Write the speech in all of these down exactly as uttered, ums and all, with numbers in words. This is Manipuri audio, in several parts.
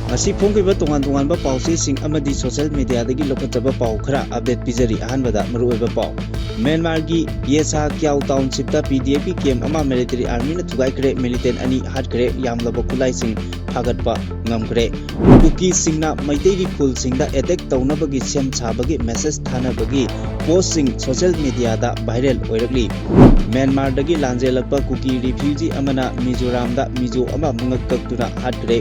ꯉꯁꯤ ꯐꯣꯡꯈꯤꯕ ꯇꯣꯉꯥꯟ ꯇꯣꯉꯥꯟꯕ ꯄꯥꯎꯆꯦꯁꯤꯡ ꯑꯃꯗꯤ social mediaꯗꯒꯤ ꯂꯧꯈꯠꯆꯕ ꯄꯥꯎ ꯈꯔ update ꯄꯤꯖꯔꯤ꯫ ꯑꯍꯥꯟꯕꯗ ꯃꯔꯨꯑꯣꯏꯕ ꯄꯥꯎ꯫ ꯃ꯭ꯌꯥꯟꯃꯥꯔꯒꯤ ꯌꯦꯁꯥ ꯀ꯭ꯌꯥꯎ townshipꯇ PDFꯀꯤ camp ꯑꯃ military armyꯅ ꯊꯨꯒꯥꯏꯈ꯭ꯔꯦ, militant ꯑꯅꯤ ꯍꯥꯠꯈ꯭ꯔꯦ, ꯌꯥꯝꯂꯕ ꯈꯨꯠꯂꯥꯏꯁꯤꯡ ꯐꯥꯒꯠꯄ ꯉꯝꯈ꯭ꯔꯦ꯫ ꯀꯨꯀꯤꯁꯤꯡꯅ ꯃꯩꯇꯩꯒꯤ ꯈꯨꯜꯁꯤꯡꯗ attack ꯇꯧꯅꯕꯒꯤ ꯁꯦꯝ ꯁꯥꯕꯒꯤ message ꯊꯥꯅꯕꯒꯤ postꯁꯤꯡ social mediaꯗ viral ꯑꯣꯏꯔꯛꯂꯤ꯫ ꯃ꯭ꯌꯥꯟꯃꯥꯔꯗꯒꯤ ꯂꯥꯟꯖꯦꯜꯂꯛꯄ ꯀꯨꯀꯤ refugee ꯑꯃꯅ ꯃꯤꯖꯣꯔꯥꯝꯗ ꯃꯤꯖꯣ ꯑꯃ ꯃꯉꯛ ꯀꯛꯇꯨꯅ ꯍꯥꯠꯈ꯭ꯔꯦ꯫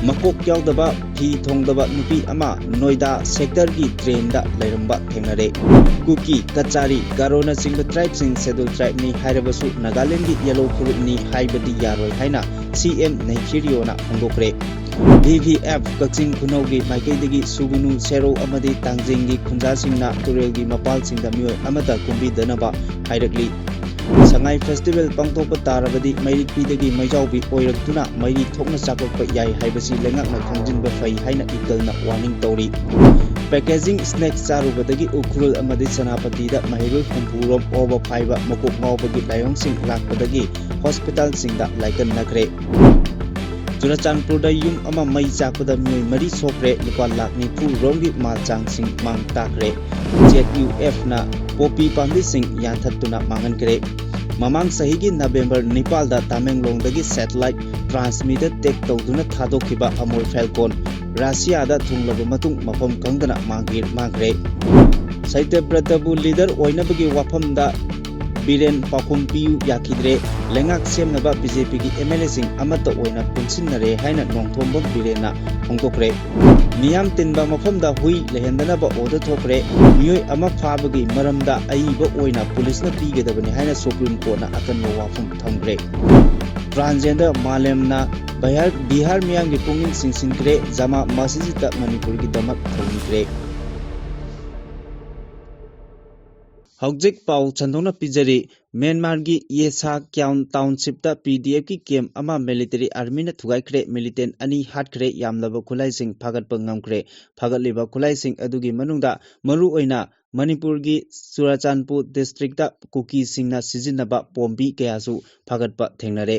ꯃꯀꯣꯛ ꯌꯥꯎꯗꯕ, ꯐꯤ ꯊꯣꯡꯗꯕ ꯅꯨꯄꯤ ꯑꯃ ꯅꯣꯏꯗꯥ sectorꯒꯤ trainꯗ ꯂꯩꯔꯝꯕ ꯊꯦꯡꯅꯔꯦ꯫ ꯀꯨꯀꯤ, ꯀꯆꯥꯔꯤ, ꯒꯥꯔꯣꯅꯆꯤꯡꯕ tribeꯁꯤꯡ scheduled tribeꯅꯤ ꯍꯥꯏꯔꯕꯁꯨ ꯅꯥꯒꯥꯂꯦꯟꯗꯒꯤ yellow ꯐꯨꯔꯨꯞꯅꯤ ꯍꯥꯏꯕꯗꯤ ꯌꯥꯔꯣꯏ ꯍꯥꯏꯅ CM ꯅꯩꯈꯤꯔꯤꯌꯣꯅ ꯐꯣꯡꯗꯣꯛꯈ꯭ꯔꯦ꯫ VVF ꯀꯛꯆꯤꯡ ꯈꯨꯅꯧꯒꯤ ꯃꯥꯏꯀꯩꯗꯒꯤ ꯁꯨꯒꯨꯅꯨ, ꯁꯦꯔꯧ ꯑꯃꯗꯤ ꯇꯥꯡꯖꯤꯡꯒꯤ ꯈꯨꯟꯖꯥꯁꯤꯡꯅ ꯇꯨꯔꯦꯜꯒꯤ ꯃꯄꯥꯜꯁꯤꯡꯗ ꯃꯤꯑꯣꯏ ꯑꯃꯠꯇ ꯀꯨꯝꯕꯤꯗꯅꯕ ꯍꯥꯏꯔꯛꯂꯤ꯫ ꯁꯉꯥꯏ festival ꯄꯥꯡꯊꯣꯛꯄ ꯇꯥꯔꯕꯗꯤ ꯃꯩꯔꯤꯛꯄꯤꯗꯒꯤ ꯃꯩꯖꯥꯎꯕꯤ ꯑꯣꯏꯔꯛꯇꯨꯅ ꯃꯩꯔꯤ ꯊꯣꯛꯅ ꯆꯥꯛꯂꯛꯄ ꯌꯥꯏ ꯍꯥꯏꯕꯁꯤ ꯂꯩꯉꯥꯛꯅ ꯈꯪꯖꯤꯟꯕ ꯐꯩ ꯍꯥꯏꯅ ꯏꯀꯜꯅ warning ꯇꯧꯔꯤ꯫ Packaging snacks ꯆꯥꯔꯨꯕꯗꯒꯤ ꯎꯈ꯭ꯔꯨꯜ ꯑꯃꯗꯤ ꯁꯦꯅꯥꯄꯇꯤꯗ ꯃꯍꯩꯔꯣꯏ ꯍꯨꯝꯐꯨ ꯔꯣꯝ ꯑꯣꯕ ꯐꯥꯏꯕ ꯃꯀꯣꯛ ꯉꯥꯎꯕꯒꯤ ꯂꯥꯏꯑꯣꯡꯁꯤꯡ ꯂꯥꯛꯄꯗꯒꯤ hospitalꯁꯤꯡꯗ ꯂꯥꯏꯀꯠꯅꯈ꯭ꯔꯦ꯫ ꯆꯨꯔꯆꯥꯟꯄꯨꯔꯗ ꯌꯨꯝ ꯑꯃ ꯃꯩ ꯆꯥꯛꯄꯗ ꯃꯤꯑꯣꯏ ꯃꯔꯤ ꯁꯣꯛꯈ꯭ꯔꯦ, ꯂꯨꯄꯥ ꯂꯥꯈ ꯅꯤꯐꯨ ꯔꯣꯝꯒꯤ ꯃꯥꯜ ꯆꯥꯡꯁꯤꯡ ꯃꯥꯡ ꯇꯥꯛꯈ꯭ꯔꯦ꯫ ZUFꯅ ꯄꯣꯄꯤ ꯄꯥꯝꯕꯤꯁꯤꯡ ꯌꯥꯟꯊꯠꯇꯨꯅ ꯃꯥꯡꯍꯟꯈ꯭ꯔꯦ꯫ ꯃꯃꯥꯡ ꯆꯍꯤꯒꯤ ꯅꯕꯦꯝꯕꯔ ꯅꯤꯄꯥꯜꯗ ꯇꯥꯃꯦꯡꯂꯣꯡꯗꯒꯤ satellite transmitter tag ꯇꯧꯗꯨꯅ ꯊꯥꯗꯣꯛꯈꯤꯕ ꯑꯃꯨꯜ ꯐꯦꯜꯀꯣꯟ ꯔꯁꯤꯌꯥꯗ ꯊꯨꯡꯂꯕ ꯃꯇꯨꯡ ꯃꯐꯝ ꯈꯪꯗꯅ ꯃꯥꯡꯈꯤ-, ꯃꯥꯡꯈ꯭ꯔꯦ꯫ ꯁꯇ꯭ꯌꯕ꯭ꯔꯇꯕꯨ leader ꯑꯣꯏꯅꯕꯒꯤ ꯋꯥꯐꯝꯗ ꯕꯤꯔꯦꯟ ꯄꯥꯎꯈꯨꯝ ꯄꯤꯌꯨ ꯌꯥꯈꯤꯗ꯭ꯔꯦ꯫ ꯂꯩꯉꯥꯛ ꯁꯦꯝꯅꯕ BJPꯒꯤ MLAꯁꯤꯡ ꯑꯃꯠꯇ ꯑꯣꯏꯅ ꯄꯨꯟꯁꯤꯟꯅꯔꯦ ꯍꯥꯏꯅ ꯅꯣꯡꯊꯣꯝꯕꯝ ꯕꯤꯔꯦꯟꯅ ꯐꯣꯡꯗꯣꯛꯈ꯭ꯔꯦ꯫ ꯃꯤꯌꯥꯝ ꯇꯤꯟꯕ ꯃꯐꯝꯗ ꯍꯨꯏ ꯂꯩꯍꯟꯗꯅꯕ order ꯊꯣꯛꯈ꯭ꯔꯦ꯫ ꯃꯤꯑꯣꯏ ꯑꯃ ꯐꯥꯕꯒꯤ ꯃꯔꯝꯗ ꯑꯏꯕ ꯑꯣꯏꯅ ꯄꯨꯂꯤꯁꯅ ꯄꯤꯒꯗꯕꯅꯤ ꯍꯥꯏꯅ Supreme Courtꯅ ꯑꯀꯟꯕ ꯋꯥꯐꯝ ꯊꯝꯈ꯭ꯔꯦ꯫ Transgender ꯃꯥꯂꯦꯝꯅ ꯕꯤꯍꯥꯔ, ꯕꯤꯍꯥꯔ ꯃꯤꯌꯥꯝꯒꯤ ꯄꯨꯛꯅꯤꯡ ꯆꯤꯡꯁꯤꯟꯈ꯭ꯔꯦ꯫ ꯖꯃꯥ ꯃꯁꯖꯤꯗꯇ ꯃꯅꯤꯄꯨꯔꯒꯤꯗꯃꯛ ꯊꯧꯅꯤꯈ꯭ꯔꯦ꯫ ꯍꯧꯖꯤꯛ ꯄꯥꯎ ꯁꯟꯗꯣꯛꯅ ꯄꯤꯖꯔꯤ꯫ ꯃ꯭ꯌꯥꯟꯃꯥꯔꯒꯤ ꯌꯦꯁꯥ ꯀ꯭ꯌꯥꯎꯟ townshipꯇ PDFꯀꯤ camp ꯑꯃ military armyꯅ ꯊꯨꯒꯥꯏꯈ꯭ꯔꯦ꯫ Militant ꯑꯅꯤ ꯍꯥꯠꯈ꯭ꯔꯦ꯫ ꯌꯥꯝꯂꯕ ꯈꯨꯠꯂꯥꯏꯁꯤꯡ ꯐꯥꯒꯠꯄ ꯉꯝꯈ꯭ꯔꯦ꯫ ꯐꯥꯒꯠꯂꯤꯕ ꯈꯨꯠꯂꯥꯏꯁꯤꯡ ꯑꯗꯨꯒꯤ ꯃꯅꯨꯡꯗ ꯃꯔꯨꯑꯣꯏꯅ ꯃꯅꯤꯄꯨꯔꯒꯤ ꯆꯨꯔꯆꯥꯟꯄꯨꯔ districtꯇ ꯀꯨꯀꯤꯁꯤꯡꯅ ꯁꯤꯖꯤꯟꯅꯕ ꯄꯣꯝꯕꯤ ꯀꯌꯥꯁꯨ ꯐꯥꯒꯠꯄ ꯊꯦꯡꯅꯔꯦ꯫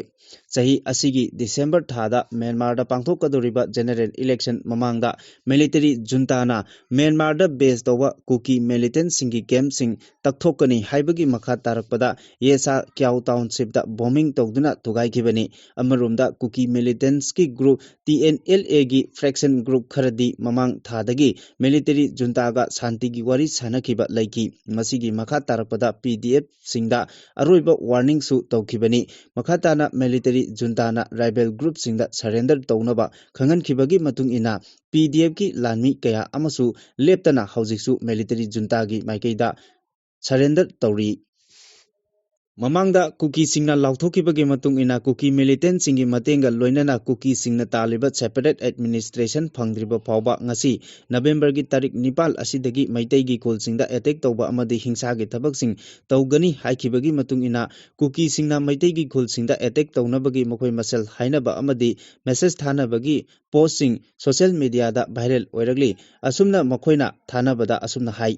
ꯆꯍꯤ ꯑꯁꯤꯒꯤ ꯗꯤꯁꯦꯝꯕꯔ ꯊꯥꯗ ꯃ꯭ꯌꯥꯟꯃꯥꯔꯗ ꯄꯥꯡꯊꯣꯛꯀꯗꯧꯔꯤꯕ ꯖꯦꯅꯔꯦꯜ ꯏꯂꯦꯛꯁꯟ ꯃꯃꯥꯡꯗ ꯃꯤꯂꯤꯇꯔꯤ ꯖꯨꯟꯇꯥꯅ ꯃ꯭ꯌꯥꯟꯃꯥꯔꯗ ꯕꯦꯁ ꯇꯧꯕ ꯀꯨꯀꯤ ꯃꯤꯂꯤꯇꯦꯟꯠꯁꯤꯡꯒꯤ ꯀꯦꯝꯞꯁꯤꯡ ꯇꯛꯊꯣꯛꯀꯅꯤ ꯍꯥꯏꯕꯒꯤ ꯃꯈꯥ ꯇꯥꯔꯛꯄꯗ ꯌꯦꯁꯥ ꯀ꯭ꯌꯥꯎ ꯇꯥꯎꯟꯁꯤꯞꯇ ꯕꯣꯝꯕꯤꯡ ꯇꯧꯗꯨꯅ ꯊꯨꯒꯥꯏꯈꯤꯕꯅꯤ꯫ ꯑꯃꯔꯣꯝꯗ ꯀꯨꯀꯤ ꯃꯤꯂꯤꯇꯦꯟꯠꯁꯀꯤ ꯒ꯭ꯔꯨꯞ ꯇꯤ ꯑꯦꯟ ꯑꯦꯜ ꯑꯦꯒꯤ ꯐ꯭ꯔꯦꯛꯁꯟ ꯒ꯭ꯔꯨꯞ ꯈꯔꯗꯤ ꯃꯃꯥꯡ ꯊꯥꯗꯒꯤ ꯃꯤꯂꯤꯇꯔꯤ ꯖꯨꯟꯇꯥꯒ ꯁꯥꯟꯇꯤꯒꯤ ꯋꯥꯔꯤ ꯁꯥꯟꯅꯈꯤꯕ ꯂꯩꯈꯤ꯫ ꯃꯁꯤꯒꯤ ꯃꯈꯥ ꯇꯥꯔꯛꯄꯗ ꯄꯤ ꯗꯤ ꯑꯦꯐꯁꯤꯡꯗ ꯑꯔꯣꯏꯕ ꯋꯥꯔꯅꯤꯡꯁꯨ ꯇꯧꯈꯤꯕꯅꯤ꯫ ꯃꯈꯥ ꯇꯥꯅ ꯃꯤꯂꯤꯇꯔꯤ ꯖꯨꯟꯇꯥꯅ ꯔꯥꯏꯕꯦꯜ ꯒ꯭ꯔꯨꯞꯁꯤꯡꯗ ꯁꯔꯦꯟꯗꯔ ꯇꯧꯅꯕ ꯈꯪꯍꯟꯈꯤꯕꯒꯤ ꯃꯇꯨꯡ ꯏꯟꯅ ꯄꯤ ꯗꯤ ꯑꯦꯐꯀꯤ ꯂꯥꯟꯃꯤ ꯀꯌꯥ ꯑꯃꯁꯨ ꯂꯦꯞꯇꯅ ꯍꯧꯖꯤꯛꯁꯨ ꯃꯤꯂꯤꯇꯔꯤ ꯖꯨꯟꯇꯥꯒꯤ ꯃꯥꯏꯀꯩꯗ ꯁꯔꯦꯟꯗꯔ ꯇꯧꯔꯤ꯫ ꯃꯃꯥꯡꯗ ꯀꯨꯀꯤꯁꯤꯡꯅ ꯂꯥꯎꯊꯣꯛꯈꯤꯕꯒꯤ ꯃꯇꯨꯡ ꯏꯟꯅ ꯀꯨꯀꯤ ꯃꯤꯂꯤꯇꯦꯟꯠꯁꯤꯡꯒꯤ ꯃꯇꯦꯡꯒ ꯂꯣꯏꯅꯅ ꯀꯨꯀꯤꯁꯤꯡꯅ ꯇꯥꯜꯂꯤꯕ ꯁꯦꯄꯔꯦꯠ ꯑꯦꯗꯃꯤꯅꯤꯁꯇ꯭ꯔꯦꯁꯟ ꯐꯪꯗ꯭ꯔꯤꯕ ꯐꯥꯎꯕ ꯉꯁꯤ ꯅꯕꯦꯝꯕꯔꯒꯤ ꯇꯥꯔꯤꯛ ꯅꯤꯄꯥꯜ ꯑꯁꯤꯗꯒꯤ ꯃꯩꯇꯩꯒꯤ ꯈꯨꯜꯁꯤꯡꯗ ꯑꯦꯇꯦꯛ ꯇꯧꯕ ꯑꯃꯗꯤ ꯍꯤꯡꯁꯥꯒꯤ ꯊꯕꯛꯁꯤꯡ ꯇꯧꯒꯅꯤ ꯍꯥꯏꯈꯤꯕꯒꯤ ꯃꯇꯨꯡ ꯏꯟꯅ ꯀꯨꯀꯤꯁꯤꯡꯅ ꯃꯩꯇꯩꯒꯤ ꯈꯨꯜꯁꯤꯡꯗ ꯑꯦꯇꯦꯛ ꯇꯧꯅꯕꯒꯤ ꯃꯈꯣꯏ ꯃꯁꯦꯜ ꯍꯥꯏꯅꯕ ꯑꯃꯗꯤ ꯃꯦꯁꯦꯖ ꯊꯥꯅꯕꯒꯤ ꯄꯣꯁꯁꯤꯡ ꯁꯣꯁꯤꯌꯦꯜ ꯃꯤꯗꯤꯌꯥꯗ ꯚꯥꯏꯔꯦꯜ ꯑꯣꯏꯔꯛꯂꯤ꯫ ꯑꯁꯨꯝꯅ ꯃꯈꯣꯏꯅ ꯊꯥꯅꯕꯗ ꯑꯁꯨꯝꯅ ꯍꯥꯏ,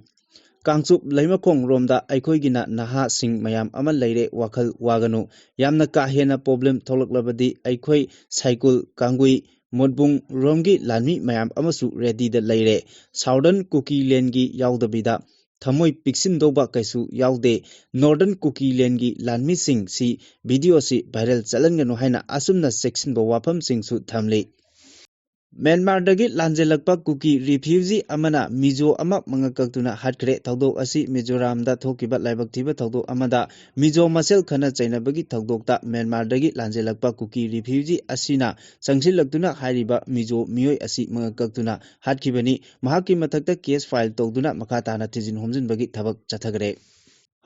"ꯀꯥꯡꯆꯨꯞ ꯂꯩꯃꯈꯣꯡ ꯔꯣꯝꯗ ꯑꯩꯈꯣꯏꯒꯤꯅ ꯅꯍꯥꯁꯤꯡ ꯃꯌꯥꯝ ꯑꯃ ꯂꯩꯔꯦ, ꯋꯥꯈꯜ ꯋꯥꯒꯅꯨ꯫ ꯌꯥꯝꯅ ꯀꯥ ꯍꯦꯟꯅ ꯄ꯭ꯔꯣꯕ꯭ꯂꯦꯝ ꯊꯣꯛꯂꯛꯂꯕꯗꯤ ꯑꯩꯈꯣꯏ ꯁꯥꯏꯀꯨꯜ, ꯀꯥꯡꯒꯨꯏ, ꯃꯣꯠꯕꯨꯡ ꯔꯣꯝꯒꯤ ꯂꯥꯟꯃꯤ ꯃꯌꯥꯝ ꯑꯃꯁꯨ ꯔꯦꯗꯤꯗ ꯂꯩꯔꯦ꯫ ꯁꯥꯎꯗꯔꯟ ꯀꯨꯀꯤꯂꯦꯟꯒꯤ ꯌꯥꯎꯗꯕꯤꯗ ꯊꯃꯣꯏ ꯄꯤꯛꯁꯤꯟꯗꯧꯕ ꯀꯩꯁꯨ ꯌꯥꯎꯗꯦ꯫ ꯅꯣꯔꯗꯔꯟ ꯀꯨꯀꯤꯂꯦꯟꯒꯤ ꯂꯥꯟꯃꯤꯁꯤꯡꯁꯤ ꯚꯤꯗꯤꯑꯣꯁꯤ ꯚꯥꯏꯔꯦꯜ ꯆꯠꯍꯟꯒꯅꯨ" ꯍꯥꯏꯅ ꯑꯁꯨꯝꯅ ꯆꯦꯛꯁꯤꯟꯕ ꯋꯥꯐꯝꯁꯤꯡꯁꯨ ꯊꯝꯂꯤ꯫ ꯃ꯭ꯌꯥꯟꯃꯥꯔꯗꯒꯤ ꯂꯥꯟꯖꯦꯜꯂꯛꯄ ꯀꯨꯀꯤ ꯔꯤꯐ꯭ꯌꯨꯖꯤ ꯑꯃꯅ ꯃꯤꯖꯣ ꯑꯃ ꯃꯉꯛ ꯀꯛꯇꯨꯅ ꯍꯥꯠꯈ꯭ꯔꯦ꯫ ꯊꯧꯗꯣꯛ ꯑꯁꯤ ꯃꯤꯖꯣꯔꯥꯝꯗ ꯊꯣꯛꯈꯤꯕ ꯂꯥꯏꯕꯛ ꯊꯤꯕ ꯊꯧꯗꯣꯛ ꯑꯃꯗ ꯃꯤꯖꯣ ꯃꯁꯦꯜ ꯈꯠꯅ ꯆꯩꯅꯕꯒꯤ ꯊꯧꯗꯣꯛꯇ ꯃ꯭ꯌꯥꯟꯃꯥꯔꯗꯒꯤ ꯂꯥꯟꯖꯦꯜꯂꯛꯄ ꯀꯨꯀꯤ ꯔꯤꯐ꯭ꯌꯨꯖꯤ ꯑꯁꯤꯅ ꯆꯪꯁꯤꯜꯂꯛꯇꯨꯅ ꯍꯥꯏꯔꯤꯕ ꯃꯤꯖꯣ ꯃꯤꯑꯣꯏ ꯑꯁꯤ ꯃꯉꯛ ꯀꯛꯇꯨꯅ ꯍꯥꯠꯈꯤꯕꯅꯤ꯫ ꯃꯍꯥꯛꯀꯤ ꯃꯊꯛꯇ ꯀꯦꯁ ꯐꯥꯏꯜ ꯇꯧꯗꯨꯅ ꯃꯈꯥ ꯇꯥꯅ ꯊꯤꯖꯤꯟ ꯍꯨꯝꯖꯤꯟꯕꯒꯤ ꯊꯕꯛ ꯆꯠꯊꯈ꯭ꯔꯦ꯫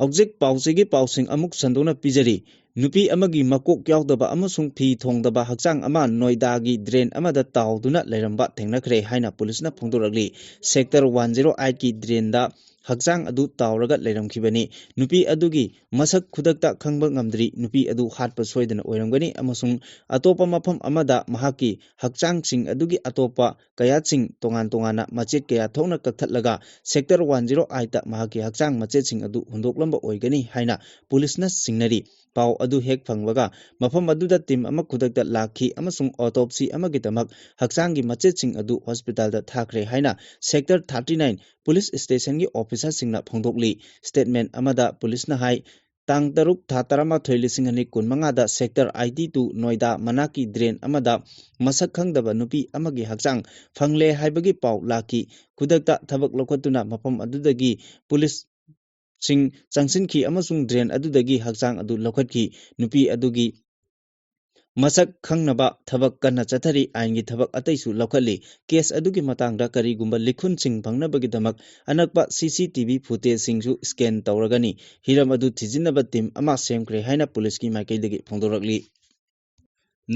ꯍꯧꯖꯤꯛ ꯄꯥꯎꯆꯦꯒꯤ ꯄꯥꯎꯁꯤꯡ ꯑꯃꯨꯛ ꯁꯟꯗꯣꯛꯅ ꯄꯤꯖꯔꯤ꯫ ꯅꯨꯄꯤ ꯑꯃꯒꯤ ꯃꯀꯣꯛ ꯌꯥꯎꯗꯕ ꯑꯃꯁꯨꯡ ꯐꯤ ꯊꯣꯡꯗꯕ ꯍꯛꯆꯥꯡ ꯑꯃ ꯅꯣꯏꯗꯥꯒꯤ ꯗ꯭ꯔꯦꯟ ꯑꯃꯗ ꯇꯥꯎꯗꯨꯅ ꯂꯩꯔꯝꯕ ꯊꯦꯡꯅꯈ꯭ꯔꯦ ꯍꯥꯏꯅ ꯄꯨꯂꯤꯁꯅ ꯐꯣꯡꯗꯣꯔꯛꯂꯤ꯫ ꯁꯦꯛꯇꯔ ꯋꯥꯟ ꯖꯤꯔꯣ ꯑꯥꯏꯠꯀꯤ ꯗ꯭ꯔꯦꯟꯗ ꯍꯛꯆꯥꯡ ꯑꯗꯨ ꯇꯥꯎꯔꯒ ꯂꯩꯔꯝꯈꯤꯕꯅꯤ꯫ ꯅꯨꯄꯤ ꯑꯗꯨꯒꯤ ꯃꯁꯛ ꯈꯨꯗꯛꯇ ꯈꯪꯕ ꯉꯝꯗ꯭ꯔꯤ꯫ ꯅꯨꯄꯤ ꯑꯗꯨ ꯍꯥꯠꯄ ꯁꯣꯏꯗꯅ ꯑꯣꯏꯔꯝꯒꯅꯤ ꯑꯃꯁꯨꯡ ꯑꯇꯣꯞꯄ ꯃꯐꯝ ꯑꯃꯗ ꯃꯍꯥꯛꯀꯤ ꯍꯛꯆꯥꯡꯁꯤꯡ ꯑꯗꯨꯒꯤ ꯑꯇꯣꯞꯄ ꯀꯌꯥꯠꯁꯤꯡ ꯇꯣꯉꯥꯟ ꯇꯣꯉꯥꯟꯅ ꯃꯆꯦꯠ ꯀꯌꯥ ꯊꯣꯛꯅ ꯀꯛꯊꯠꯂꯒ ꯁꯦꯛꯇꯔ ꯋꯥꯟ ꯖꯤꯔꯣ ꯑꯥꯏꯠꯇ ꯃꯍꯥꯛꯀꯤ ꯍꯛꯆꯥꯡ ꯃꯆꯦꯠꯁꯤꯡ ꯑꯗꯨ ꯍꯨꯟꯗꯣꯛꯂꯝꯕ ꯑꯣꯏꯒꯅꯤ ꯍꯥꯏꯅ ꯄꯨꯂꯤꯁꯅ ꯆꯤꯡꯅꯔꯤ꯫ ꯄꯥꯎ ꯑꯗꯨ ꯍꯦꯛ ꯐꯪꯕꯒ ꯃꯐꯝ ꯑꯗꯨꯗ ꯇꯤꯝ ꯑꯃ ꯈꯨꯗꯛꯇ ꯂꯥꯛꯈꯤ ꯑꯃꯁꯨꯡ ꯑꯣꯇꯣꯞꯁꯤ ꯑꯃꯒꯤꯗꯃꯛ ꯍꯛꯆꯥꯡꯒꯤ ꯃꯆꯦꯠꯁꯤꯡ ꯑꯗꯨ ꯍꯣꯁꯄꯤꯇꯥꯜꯗ ꯊꯥꯈ꯭ꯔꯦ ꯍꯥꯏꯅ ꯁꯦꯛꯇꯔ ꯊꯥꯔꯇꯤ ꯅꯥꯏꯟ ꯄꯨꯂꯤꯁ ꯁ꯭ꯇꯦꯁꯟꯒꯤ ꯑꯣꯐꯤꯁꯥꯔꯁꯤꯡꯅ ꯐꯣꯡꯗꯣꯛꯂꯤ꯫ ꯁ꯭ꯇꯦꯠꯃꯦꯟ ꯑꯃꯗ ꯄꯨꯂꯤꯁꯅ ꯍꯥꯏ, ꯇꯥꯡ ꯇꯔꯨꯛ ꯊꯥ ꯇꯔꯥꯃꯥꯊꯣꯏ ꯂꯤꯁꯤꯡ ꯑꯅꯤ ꯀꯨꯟꯃꯉꯥꯗ ꯁꯦꯛꯇꯔ ꯑꯥꯏꯇꯤ ꯇꯨ ꯅꯣꯏꯗꯥ ꯃꯅꯥꯛꯀꯤ ꯗ꯭ꯔꯦꯟ ꯑꯃꯗ ꯃꯁꯛ ꯈꯪꯗꯕ ꯅꯨꯄꯤ ꯑꯃꯒꯤ ꯍꯛꯆꯥꯡ ꯐꯪꯂꯦ ꯍꯥꯏꯕꯒꯤ ꯄꯥꯎ ꯂꯥꯛꯈꯤ꯫ ꯈꯨꯗꯛꯇ ꯊꯕꯛ ꯂꯧꯈꯠꯇꯨꯅ ꯃꯐꯝ ꯑꯗꯨꯗꯒꯤ ꯄꯨꯂꯤꯁꯁꯤꯡ ꯆꯪꯁꯤꯟꯈꯤ ꯑꯃꯁꯨꯡ ꯗ꯭ꯔꯦꯟ ꯑꯗꯨꯗꯒꯤ ꯍꯛꯆꯥꯡ ꯑꯗꯨ ꯂꯧꯈꯠꯈꯤ꯫ ꯅꯨꯄꯤ ꯑꯗꯨꯒꯤ ꯃꯁꯛ ꯈꯪꯅꯕ ꯊꯕꯛ ꯀꯟꯅ ꯆꯠꯊꯔꯤ꯫ ꯑꯥꯏꯟꯒꯤ ꯊꯕꯛ ꯑꯇꯩꯁꯨ ꯂꯧꯈꯠꯂꯤ꯫ ꯀꯦꯁ ꯑꯗꯨꯒꯤ ꯃꯇꯥꯡꯗ ꯀꯔꯤꯒꯨꯝꯕ ꯂꯤꯈꯨꯟꯁꯤꯡ ꯐꯪꯅꯕꯒꯤꯗꯃꯛ ꯑꯅꯛꯄ ꯁꯤ ꯁꯤ ꯇꯤ ꯚꯤ ꯐꯨꯇꯦꯖꯁꯤꯡꯁꯨ ꯁ꯭ꯀꯦꯟ ꯇꯧꯔꯒꯅꯤ꯫ ꯍꯤꯔꯝ ꯑꯗꯨ ꯊꯤꯖꯤꯟꯅꯕ ꯇꯤꯝ ꯑꯃ ꯁꯦꯝꯈ꯭ꯔꯦ ꯍꯥꯏꯅ ꯄꯨꯂꯤꯁꯀꯤ ꯃꯥꯏꯀꯩꯗꯒꯤ ꯐꯣꯡꯗꯣꯔꯛꯂꯤ꯫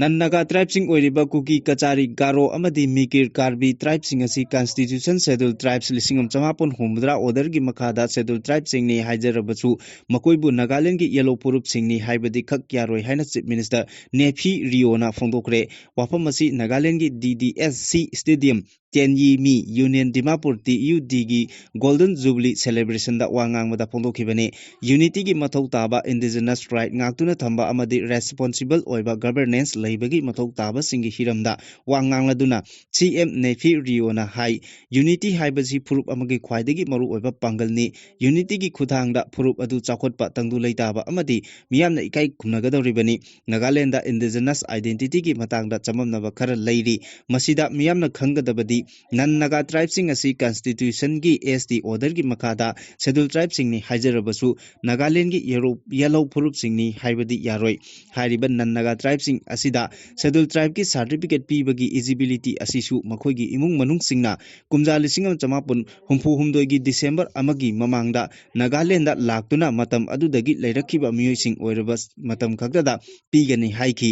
ꯅꯟ ꯅꯥꯒꯥ ꯇ꯭ꯔꯥꯏꯕꯁꯤꯡ ꯑꯣꯏꯔꯤꯕ ꯀꯨꯀꯤ, ꯀꯆꯥꯔꯤ, ꯒꯥꯔꯣ ꯑꯃꯗꯤ ꯃꯤꯀꯤꯔ, ꯀꯥꯔꯕꯤ ꯇ꯭ꯔꯥꯏꯕꯁꯤꯡ ꯑꯁꯤ ꯀꯟꯁꯇꯤꯇ꯭ꯌꯨꯁꯟ ꯁꯦꯗꯨꯜ ꯇ꯭ꯔꯥꯏꯕꯁ ꯂꯤꯁꯤꯡ ꯑꯃ ꯆꯃꯥꯄꯟ ꯍꯨꯝꯐꯨꯇꯔꯥ ꯑꯣꯔꯗꯔꯒꯤ ꯃꯈꯥꯗ ꯁꯦꯗꯨꯜ ꯇ꯭ꯔꯥꯏꯕꯁꯤꯡꯅꯤ ꯍꯥꯏꯖꯔꯕꯁꯨ ꯃꯈꯣꯏꯕꯨ ꯅꯥꯒꯥꯂꯦꯟꯒꯤ ꯌꯦꯂꯣ ꯐꯨꯔꯨꯞꯁꯤꯡꯅꯤ ꯍꯥꯏꯕꯗꯤ ꯈꯛ ꯌꯥꯔꯣꯏ ꯍꯥꯏꯅ ꯆꯤꯐ ꯃꯤꯅꯤꯁꯇꯔ ꯅꯦꯐꯤ ꯔꯤꯑꯣꯅ ꯐꯣꯡꯗꯣꯛꯈ꯭ꯔꯦ꯫ ꯋꯥꯐꯝ ꯑꯁꯤ ꯅꯥꯒꯥꯂꯦꯟꯒꯤ ꯗꯤ D S C stadium, Tenyimi union Dimapur T U ꯗꯤꯒꯤ ꯒꯣꯜꯗꯟ ꯖꯨꯕꯤꯂꯤ ꯁꯦꯂꯦꯕ꯭ꯔꯦꯁꯟꯗ ꯋꯥ ꯉꯥꯡꯕꯗ ꯐꯣꯡꯗꯣꯛꯈꯤꯕꯅꯤ꯫ ꯌꯨꯅꯤꯇꯤꯒꯤ ꯃꯊꯧ ꯇꯥꯕ, ꯏꯟꯗꯤꯖꯤꯅꯁ ꯔꯥꯏꯠ ꯉꯥꯛꯇꯨꯅ ꯊꯝꯕ ꯑꯃꯗꯤ ꯔꯦꯁꯄꯣꯟꯁꯤꯕꯜ ꯑꯣꯏꯕ ꯒꯕꯔꯅꯦꯟꯁ ꯂꯩꯕꯒꯤ ꯃꯊꯧ ꯇꯥꯕꯁꯤꯡꯒꯤ ꯍꯤꯔꯝꯗ ꯋꯥ ꯉꯥꯡꯂꯗꯨꯅ ꯁꯤ ꯑꯦꯝ ꯅꯦꯐꯤ ꯔꯤꯑꯣꯅ ꯍꯥꯏ, ꯌꯨꯅꯤꯇꯤ ꯍꯥꯏꯕꯁꯤ ꯐꯨꯔꯨꯞ ꯑꯃꯒꯤ ꯈ꯭ꯋꯥꯏꯗꯒꯤ ꯃꯔꯨꯑꯣꯏꯕ ꯄꯥꯡꯒꯜꯅꯤ꯫ ꯌꯨꯅꯤꯇꯤꯒꯤ ꯈꯨꯠꯊꯥꯡꯗ ꯐꯨꯔꯨꯞ ꯑꯗꯨ ꯆꯥꯎꯈꯠꯄ, ꯇꯪꯗꯨ ꯂꯩꯇꯥꯕ ꯑꯃꯗꯤ ꯃꯤꯌꯥꯝꯅ ꯏꯀꯥꯏ ꯈꯨꯝꯅꯒꯗꯧꯔꯤꯕꯅꯤ꯫ ꯅꯥꯒꯥꯂꯦꯟꯗ ꯏꯟꯗꯤꯖꯤꯅꯁ ꯑꯥꯏꯗꯦꯟꯇꯤꯇꯤꯒꯤ ꯃꯇꯥꯡꯗ ꯆꯃꯝꯅꯕ ꯈꯔ ꯂꯩꯔꯤ꯫ ꯃꯁꯤꯗ ꯃꯤꯌꯥꯝꯅ ꯈꯪꯒꯗꯕꯗꯤ ꯅꯟ ꯅꯥꯒꯥ ꯇ꯭ꯔꯥꯏꯕꯁꯤꯡ ꯑꯁꯤ ꯀꯟꯁꯇꯤꯇ꯭ꯌꯨꯁꯟꯒꯤ ꯑꯦꯁ ꯇꯤ ꯑꯣꯔꯗꯔꯒꯤ ꯃꯈꯥꯗ ꯁꯦꯗꯨꯜ ꯇ꯭ꯔꯥꯏꯕꯁꯤꯡꯅꯤ ꯍꯥꯏꯖꯔꯕꯁꯨ ꯅꯥꯒꯥꯂꯦꯟꯒꯤ ꯌꯦꯔꯣ-, ꯌꯦꯜꯍꯧ ꯐꯨꯔꯨꯞꯁꯤꯡꯅꯤ ꯍꯥꯏꯕꯗꯤ ꯌꯥꯔꯣꯏ꯫ ꯍꯥꯏꯔꯤꯕ ꯅꯟ ꯅꯥꯒꯥ ꯇ꯭ꯔꯥꯏꯕꯁꯤꯡ ꯑꯁꯤꯗ ꯁꯦꯗꯨꯜ ꯇ꯭ꯔꯥꯏꯕꯀꯤ ꯁꯥꯔꯇꯤꯐꯤꯀꯦꯠ ꯄꯤꯕꯒꯤ ꯏꯂꯤꯖꯤꯕꯤꯂꯤꯇꯤ ꯑꯁꯤꯁꯨ ꯃꯈꯣꯏꯒꯤ ꯏꯃꯨꯡ ꯃꯅꯨꯡꯁꯤꯡꯅ ꯀꯨꯝꯖꯥ ꯂꯤꯁꯤꯡ ꯑꯃ ꯆꯃꯥꯄꯟ ꯍꯨꯝꯐꯨ ꯍꯨꯝꯗꯣꯏꯒꯤ ꯗꯤꯁꯦꯝꯕꯔ ꯑꯃꯒꯤ ꯃꯃꯥꯡꯗ ꯅꯥꯒꯥꯂꯦꯟꯗ ꯂꯥꯛꯇꯨꯅ ꯃꯇꯝ ꯑꯗꯨꯗꯒꯤ ꯂꯩꯔꯛꯈꯤꯕ ꯃꯤꯑꯣꯏꯁꯤꯡ ꯑꯣꯏꯔꯕ ꯃꯇꯝ ꯈꯛꯇꯗ ꯄꯤꯒꯅꯤ ꯍꯥꯏꯈꯤ꯫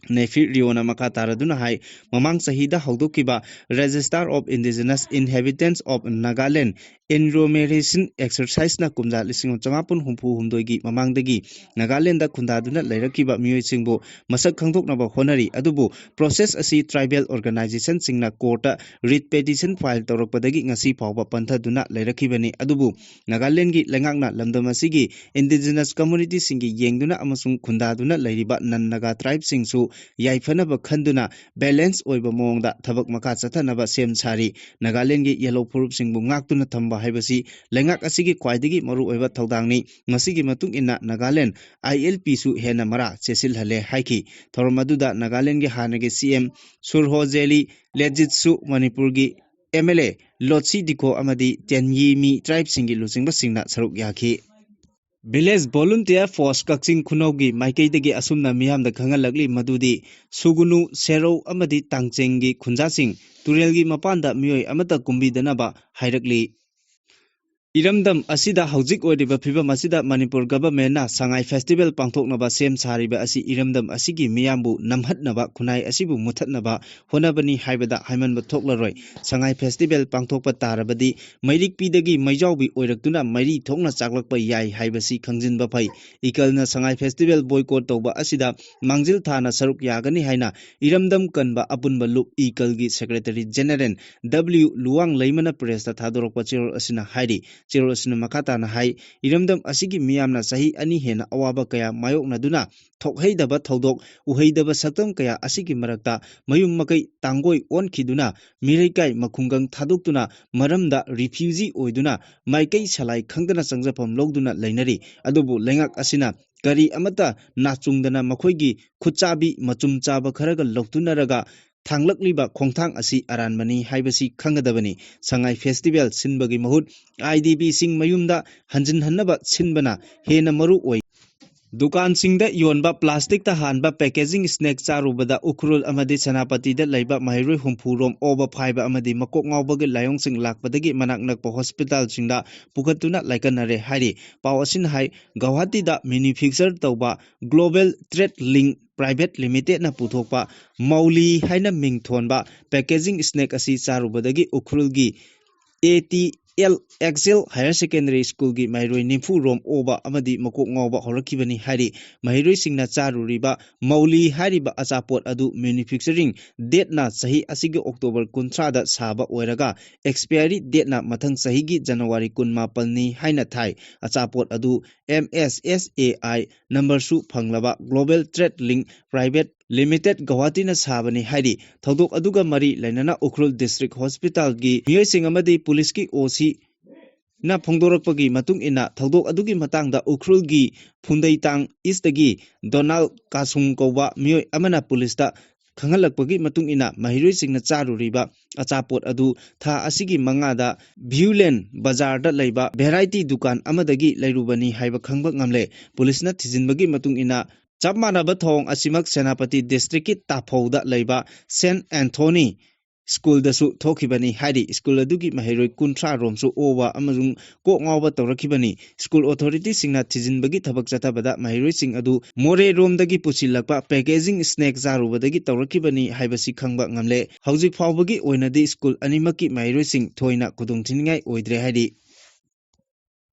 ꯅꯦꯐꯤ ꯔꯤꯑꯣꯅ ꯃꯈꯥ ꯇꯥꯔꯗꯨꯅ ꯍꯥꯏ, ꯃꯃꯥꯡ ꯆꯍꯤꯗ ꯍꯧꯗꯣꯛꯈꯤꯕ Register of Indigenous Inhabitants of Nagaland Enumeration Exercise-ꯅ ꯀꯨꯝꯖꯥ ꯂꯤꯁꯤꯡ ꯑꯃ ꯆꯃꯥꯄꯟ ꯍꯨꯝꯐꯨ ꯍꯨꯝꯗꯣꯏꯒꯤ ꯃꯃꯥꯡꯗꯒꯤ ꯅꯥꯒꯥꯂꯦꯟꯗ ꯈꯨꯟꯗꯥꯗꯨꯅ ꯂꯩꯔꯛꯈꯤꯕ ꯃꯤꯑꯣꯏꯁꯤꯡꯕꯨ ꯃꯁꯛ ꯈꯪꯗꯣꯛꯅꯕ ꯍꯣꯠꯅꯔꯤ꯫ ꯑꯗꯨꯕꯨ process ꯑꯁꯤ tribal organization-ꯁꯤꯡꯅ court-ꯇ writ petition file ꯇꯧꯔꯛꯄꯗꯒꯤ ꯉꯁꯤ ꯐꯥꯎꯕ ꯄꯟꯊꯗꯨꯅ ꯂꯩꯔꯛꯈꯤꯕꯅꯤ꯫ ꯑꯗꯨꯕꯨ ꯅꯥꯒꯥꯂꯦꯟꯒꯤ ꯂꯩꯉꯥꯛꯅ ꯂꯝꯗꯝ ꯑꯁꯤꯒꯤ indigenous community-ꯁꯤꯡꯒꯤ ꯌꯦꯡꯗꯨꯅ ꯑꯃꯁꯨꯡ ꯈꯨꯟꯗꯥꯗꯨꯅ ꯂꯩꯔꯤꯕ non-Naga tribe-ꯁꯤꯡꯁꯨ ꯌꯥꯏꯐꯅꯕ ꯈꯟꯗꯨꯅ balance ꯑꯣꯏꯕ ꯃꯑꯣꯡꯗ ꯊꯕꯛ ꯃꯈꯥ ꯆꯠꯊꯅꯕ ꯁꯦꯝ ꯁꯥꯔꯤ꯫ ꯅꯥꯒꯥꯂꯦꯟꯒꯤ ꯌꯦꯜꯍꯧ ꯐꯨꯔꯨꯞꯁꯤꯡꯕꯨ ꯉꯥꯛꯇꯨꯅ ꯊꯝꯕ ꯍꯥꯏꯕꯁꯤ ꯂꯩꯉꯥꯛ ꯑꯁꯤꯒꯤ ꯈ꯭ꯋꯥꯏꯗꯒꯤ ꯃꯔꯨꯑꯣꯏꯕ ꯊꯧꯗꯥꯡꯅꯤ꯫ ꯃꯁꯤꯒꯤ ꯃꯇꯨꯡ ꯏꯟꯅ ꯅꯥꯒꯥꯂꯦꯟ I L P-ꯁꯨ ꯍꯦꯟꯅ ꯃꯔꯥ ꯆꯦꯠꯁꯤꯜꯍꯜꯂꯦ ꯍꯥꯏꯈꯤ꯫ ꯊꯧꯔꯝ ꯑꯗꯨꯗ ꯅꯥꯒꯥꯂꯦꯟꯒꯤ ꯍꯥꯟꯅꯒꯤ C M ꯁꯨꯔꯍꯣꯖꯦꯂꯤ ꯂꯦꯖꯤꯠꯁꯨ, ꯃꯅꯤꯄꯨꯔꯒꯤ M L A ꯂꯣꯠꯁꯤ ꯗꯤꯈꯣ ꯑꯃꯗꯤ ꯇꯦꯟꯌꯤꯃꯤ tribe-ꯁꯤꯡꯒꯤ ꯂꯨꯆꯤꯡꯕꯁꯤꯡꯅ ꯁꯔꯨꯛ ꯌꯥꯈꯤ꯫ Village Volunteer Force ꯀꯛꯆꯤꯡ ꯈꯨꯅꯧꯒꯤ ꯃꯥꯏꯀꯩꯗꯒꯤ ꯑꯁꯨꯝꯅ ꯃꯤꯌꯥꯝꯗ ꯈꯪꯍꯜꯂꯛꯂꯤ ꯃꯗꯨꯗꯤ ꯁꯨꯒꯨꯅꯨ, ꯁꯦꯔꯧ ꯑꯃꯗꯤ ꯇꯥꯡꯆꯦꯡꯒꯤ ꯈꯨꯟꯖꯥꯁꯤꯡ ꯇꯨꯔꯦꯜꯒꯤ ꯃꯄꯥꯟꯗ ꯃꯤꯑꯣꯏ ꯑꯃꯠꯇ ꯀꯨꯝꯕꯤꯗꯅꯕ ꯍꯥꯏꯔꯛꯂꯤ꯫ ꯏꯔꯝꯗꯝ ꯑꯁꯤꯗ ꯍꯧꯖꯤꯛ ꯑꯣꯏꯔꯤꯕ ꯐꯤꯕꯝ ꯑꯁꯤꯗ ꯃꯅꯤꯄꯨꯔ government-ꯅ ꯁꯉꯥꯏ festival ꯄꯥꯡꯊꯣꯛꯅꯕ ꯁꯦꯝ ꯁꯥꯔꯤꯕ ꯑꯁꯤ ꯏꯔꯝꯗꯝ ꯑꯁꯤꯒꯤ ꯃꯤꯌꯥꯝꯕꯨ ꯅꯝꯍꯠꯅꯕ, ꯈꯨꯟꯅꯥꯏ ꯑꯁꯤꯕꯨ ꯃꯨꯊꯠꯅꯕ ꯍꯣꯠꯅꯕꯅꯤ ꯍꯥꯏꯕꯗ ꯍꯥꯏꯃꯟꯕ ꯊꯣꯛꯂꯔꯣꯏ꯫ ꯁꯉꯥꯏ festival ꯄꯥꯡꯊꯣꯛꯄ ꯇꯥꯔꯕꯗꯤ ꯃꯩꯔꯤꯛꯄꯤꯗꯒꯤ ꯃꯩꯖꯥꯎꯕꯤ ꯑꯣꯏꯔꯛꯇꯨꯅ ꯃꯩꯔꯤ ꯊꯣꯛꯅ ꯆꯥꯛꯂꯛꯄ ꯌꯥꯏ ꯍꯥꯏꯕꯁꯤ ꯈꯪꯖꯤꯟꯕ ꯐꯩ꯫ ꯏꯀꯜꯅ ꯁꯉꯥꯏ festival boycott ꯇꯧꯕ ꯑꯁꯤꯗ ꯃꯥꯡꯖꯤꯜ ꯊꯥꯅ ꯁꯔꯨꯛ ꯌꯥꯒꯅꯤ ꯍꯥꯏꯅ ꯏꯔꯝꯗꯝ ꯀꯟꯕ ꯑꯄꯨꯟꯕ ꯂꯨꯞ ꯏꯀꯜꯒꯤ Secretary General W ꯂꯨꯋꯥꯡ ꯂꯩꯃꯅ press-ꯇ ꯊꯥꯗꯣꯔꯛꯄ ꯆꯦꯔꯣꯜ ꯑꯁꯤꯅ ꯍꯥꯏꯔꯤ꯫ ꯆꯦꯔꯣꯜ ꯑꯁꯤꯅ ꯃꯈꯥ ꯇꯥꯅ ꯍꯥꯏ, ꯏꯔꯝꯗꯝ ꯑꯁꯤꯒꯤ ꯃꯤꯌꯥꯝꯅ ꯆꯍꯤ ꯑꯅꯤ ꯍꯦꯟꯅ ꯑꯋꯥꯕ ꯀꯌꯥ ꯃꯥꯌꯣꯛꯅꯗꯨꯅ ꯊꯣꯛꯍꯩꯗꯕ ꯊꯧꯗꯣꯛ, ꯎꯍꯩꯗꯕ ꯁꯛꯇꯝ ꯀꯌꯥ ꯑꯁꯤꯒꯤ ꯃꯔꯛꯇ ꯃꯌꯨꯝ ꯃꯀꯩ ꯇꯥꯡꯒꯣꯏ ꯑꯣꯟꯈꯤꯗꯨꯅ ꯃꯤꯔꯩꯀꯥꯏ ꯃꯈꯨꯡꯒꯪ ꯊꯥꯗꯣꯛꯇꯨꯅ ꯃꯔꯝꯗ refugee ꯑꯣꯏꯗꯨꯅ ꯃꯥꯏꯀꯩ ꯁꯂꯥꯏ ꯈꯪꯗꯅ ꯆꯪꯖꯐꯝ ꯂꯧꯗꯨꯅ ꯂꯩꯅꯔꯤ꯫ ꯑꯗꯨꯕꯨ ꯂꯩꯉꯥꯛ ꯑꯁꯤꯅ ꯀꯔꯤ ꯑꯃꯠꯇ ꯅꯥꯆꯨꯡꯗꯅ ꯃꯈꯣꯏꯒꯤ ꯈꯨꯠꯆꯥꯕꯤ ꯃꯆꯨꯝ ꯆꯥꯕ ꯈꯔꯒ ꯂꯧꯇꯨꯅꯔꯒ ꯊꯥꯡꯂꯛꯂꯤꯕ ꯈꯣꯡꯊꯥꯡ ꯑꯁꯤ ꯑꯔꯥꯟꯕꯅꯤ ꯍꯥꯏꯕꯁꯤ ꯈꯪꯒꯗꯕꯅꯤ꯫ ꯁꯉꯥꯏ festival ꯁꯤꯟꯕꯒꯤ ꯃꯍꯨꯠ I D P-ꯁꯤꯡ ꯃꯌꯨꯝꯗ ꯍꯟꯖꯤꯟꯍꯟꯅꯕ ꯁꯤꯟꯕꯅ ꯍꯦꯟꯅ ꯃꯔꯨ ꯑꯣꯏ꯫ ꯗꯨꯀꯥꯟꯁꯤꯡꯗ ꯌꯣꯟꯕ plastic-ꯇ ꯍꯥꯟꯕ packaging snack ꯆꯥꯔꯨꯕꯗ ꯎꯈ꯭ꯔꯨꯜ ꯑꯃꯗꯤ ꯁꯦꯅꯥꯄꯇꯤꯗ ꯂꯩꯕ ꯃꯍꯩꯔꯣꯏ ꯍꯨꯝꯐꯨ ꯔꯣꯝ ꯑꯣꯕ ꯐꯥꯏꯕ ꯑꯃꯗꯤ ꯃꯀꯣꯛ ꯉꯥꯎꯕꯒꯤ ꯂꯥꯏꯑꯣꯡꯁꯤꯡ ꯂꯥꯛꯄꯗꯒꯤ ꯃꯅꯥꯛ ꯅꯛꯄ hospital-ꯁꯤꯡꯗ ꯄꯨꯈꯠꯇꯨꯅ ꯂꯥꯏꯀꯠꯅꯔꯦ ꯍꯥꯏꯔꯤ꯫ ꯄꯥꯎ ꯑꯁꯤꯅ ꯍꯥꯏ, ꯒꯧꯍꯥꯇꯤꯗ manufacture ꯇꯧꯕ Global Trade Link Private Limitedꯅ ꯄꯨꯊꯣꯛꯄ ꯃꯧꯂꯤ ꯍꯥꯏꯅ ꯃꯤꯡ ꯊꯣꯟꯕ packaging snack ꯑꯁꯤ ꯆꯥꯔꯨꯕꯗꯒꯤ ꯎꯈ꯭ꯔꯨꯜꯒꯤ A T L Excel Higher Secondary Schoolꯒꯤ ꯃꯍꯩꯔꯣꯏ ꯅꯤꯐꯨ ꯔꯣꯝ ꯑꯣꯕ ꯑꯃꯗꯤ ꯃꯀꯣꯛ ꯉꯥꯎꯕ ꯍꯧꯔꯛꯈꯤꯕꯅꯤ ꯍꯥꯏꯔꯤ꯫ ꯃꯍꯩꯔꯣꯏꯁꯤꯡꯅ ꯆꯥꯔꯨꯔꯤꯕ ꯃꯧꯂꯤ ꯍꯥꯏꯔꯤꯕ ꯑꯆꯥꯄꯣꯠ ꯑꯗꯨ manufacturing dateꯅ ꯆꯍꯤ ꯑꯁꯤꯒꯤ October ꯀꯨꯟꯊ꯭ꯔꯥꯗ ꯁꯥꯕ ꯑꯣꯏꯔꯒ expiry dateꯅ ꯃꯊꯪ ꯆꯍꯤꯒꯤ January ꯀꯨꯟꯃꯥꯄꯟꯅꯤ ꯍꯥꯏꯅ ꯊꯥꯏ꯫ ꯑꯆꯥꯄꯣꯠ ꯑꯗꯨ M S S A I numberꯁꯨ ꯐꯪꯂꯕ Global Trade Link Private Limited ꯒꯧꯍꯥꯇꯤꯅ ꯁꯥꯕꯅꯤ ꯍꯥꯏꯔꯤ꯫ ꯊꯧꯗꯣꯛ ꯑꯗꯨꯒ ꯃꯔꯤ ꯂꯩꯅꯅ ꯎꯈ꯭ꯔꯨꯜ District Hospitalꯒꯤ ꯃꯤꯑꯣꯏꯁꯤꯡ ꯑꯃꯗꯤ ꯄꯨꯂꯤꯁꯀꯤ OCꯅ ꯐꯣꯡꯗꯣꯔꯛꯄꯒꯤ ꯃꯇꯨꯡ ꯏꯟꯅ, ꯊꯧꯗꯣꯛ ꯑꯗꯨꯒꯤ ꯃꯇꯥꯡꯗ ꯎꯈ꯭ꯔꯨꯜꯒꯤ ꯐꯨꯟꯗꯩꯇꯥꯡ Eastꯇꯒꯤ ꯗꯣꯅꯥꯜ ꯀꯥꯁꯨꯡ ꯀꯧꯕ ꯃꯤꯑꯣꯏ ꯑꯃꯅ ꯄꯨꯂꯤꯁꯇ ꯈꯪꯍꯜꯂꯛꯄꯒꯤ ꯃꯇꯨꯡ ꯏꯟꯅ, ꯃꯍꯩꯔꯣꯏꯁꯤꯡꯅ ꯆꯥꯔꯨꯔꯤꯕ ꯑꯆꯥꯄꯣꯠ ꯑꯗꯨ ꯊꯥ ꯑꯁꯤꯒꯤ ꯃꯉꯥꯗ ꯚ꯭ꯌꯨꯂꯦꯟ ꯕꯖꯥꯔꯗ ꯂꯩꯕ variety ꯗꯨꯀꯥꯟ ꯑꯃꯗꯒꯤ ꯂꯩꯔꯨꯕꯅꯤ ꯍꯥꯏꯕ ꯈꯪꯕ ꯉꯝꯂꯦ꯫ ꯄꯨꯂꯤꯁꯅ ꯊꯤꯖꯤꯟꯕꯒꯤ ꯃꯇꯨꯡ ꯏꯟꯅ, ꯆꯞ ꯃꯥꯟꯅꯕ ꯊꯧꯑꯣꯡ ꯑꯁꯤꯃꯛ ꯁꯦꯅꯥꯄꯇꯤ Districtꯀꯤ ꯇꯥꯐꯧꯗ ꯂꯩꯕ Saint Anthony Schoolꯗꯁꯨ ꯊꯣꯛꯈꯤꯕꯅꯤ ꯍꯥꯏꯔꯤ꯫ School ꯑꯗꯨꯒꯤ ꯃꯍꯩꯔꯣꯏ ꯀꯨꯟꯊ꯭ꯔꯥ ꯔꯣꯝꯁꯨ ꯑꯣꯕ ꯑꯃꯁꯨꯡ ꯀꯣꯛ ꯉꯥꯎꯕ ꯇꯧꯔꯛꯈꯤꯕꯅꯤ꯫ School authorityꯁꯤꯡꯅ ꯊꯤꯖꯤꯟꯕꯒꯤ ꯊꯕꯛ ꯆꯠꯊꯕꯗ ꯃꯍꯩꯔꯣꯏꯁꯤꯡ ꯑꯗꯨ ꯃꯣꯔꯦꯔꯣꯝꯗꯒꯤ ꯄꯨꯁꯤꯜꯂꯛꯄ packaging snack ꯆꯥꯔꯨꯕꯗꯒꯤ ꯇꯧꯔꯛꯈꯤꯕꯅꯤ ꯍꯥꯏꯕꯁꯤ ꯈꯪꯕ ꯉꯝꯂꯦ꯫ ꯍꯧꯖꯤꯛ ꯐꯥꯎꯕꯒꯤ ꯑꯣꯏꯅꯗꯤ school ꯑꯅꯤꯃꯛꯀꯤ ꯃꯍꯩꯔꯣꯏꯁꯤꯡ ꯊꯣꯏꯅ ꯈꯨꯗꯣꯡꯊꯤꯅꯤꯡꯉꯥꯏ ꯑꯣꯏꯗ꯭ꯔꯦ ꯍꯥꯏꯔꯤ꯫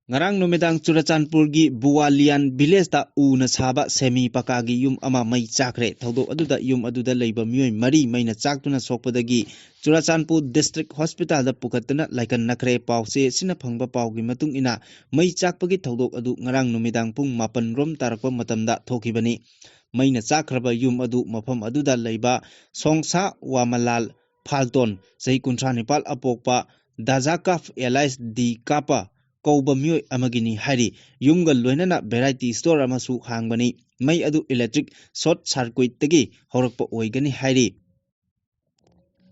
ꯉꯔꯥꯡ ꯅꯨꯃꯤꯗꯥꯡ ꯆꯨꯔꯆꯥꯟꯄꯨꯔꯒꯤ ꯕꯨꯋꯥꯂꯤꯌꯥꯟ villageꯇ ꯎꯅ ꯁꯥꯕ semi ꯄꯀꯥꯒꯤ ꯌꯨꯝ ꯑꯃ ꯃꯩ ꯆꯥꯛꯈ꯭ꯔꯦ꯫ ꯊꯧꯗꯣꯛ ꯑꯗꯨꯗ ꯌꯨꯝ ꯑꯗꯨꯗ ꯂꯩꯕ ꯃꯤꯑꯣꯏ ꯃꯔꯤ ꯃꯩꯅ ꯆꯥꯛꯇꯨꯅ ꯁꯣꯛꯄꯗꯒꯤ ꯆꯨꯔꯆꯥꯟꯄꯨꯔ District Hospitalꯗ ꯄꯨꯈꯠꯇꯨꯅ ꯂꯥꯏꯀꯠꯅꯈ꯭ꯔꯦ꯫ ꯄꯥꯎꯆꯦ ꯑꯁꯤꯅ ꯐꯪꯕ ꯄꯥꯎꯒꯤ ꯃꯇꯨꯡ ꯏꯟꯅ, ꯃꯩ ꯆꯥꯛꯄꯒꯤ ꯊꯧꯗꯣꯛ ꯑꯗꯨ ꯉꯔꯥꯡ ꯅꯨꯃꯤꯗꯥꯡ ꯄꯨꯡ ꯃꯥꯄꯟ ꯔꯣꯝ ꯇꯥꯔꯛꯄ ꯃꯇꯝꯗ ꯊꯣꯛꯈꯤꯕꯅꯤ꯫ ꯃꯩꯅ ꯆꯥꯛꯈ꯭ꯔꯕ ꯌꯨꯝ ꯑꯗꯨ ꯃꯐꯝ ꯑꯗꯨꯗ ꯂꯩꯕ ꯁꯣꯡꯁꯥ ꯋꯥꯃꯂꯥꯜ ꯐꯥꯜꯇꯣꯟ, ꯆꯍꯤ ꯀꯨꯟꯊ꯭ꯔꯥ ꯅꯤꯄꯥꯜ ꯑꯄꯣꯛꯄ ꯗꯥꯖꯥꯀꯥꯐ alias ꯗꯤ ꯀꯥꯄ ꯀꯧꯕ ꯃꯤꯑꯣꯏ ꯑꯃꯒꯤꯅꯤ ꯍꯥꯏꯔꯤ꯫ ꯌꯨꯝꯒ ꯂꯣꯏꯅꯅ variety store ꯑꯃꯁꯨ ꯍꯥꯡꯕꯅꯤ꯫ ꯃꯩ ꯑꯗꯨ electric short circuitꯇꯒꯤ ꯍꯧꯔꯛꯄ ꯑꯣꯏꯒꯅꯤ ꯍꯥꯏꯔꯤ꯫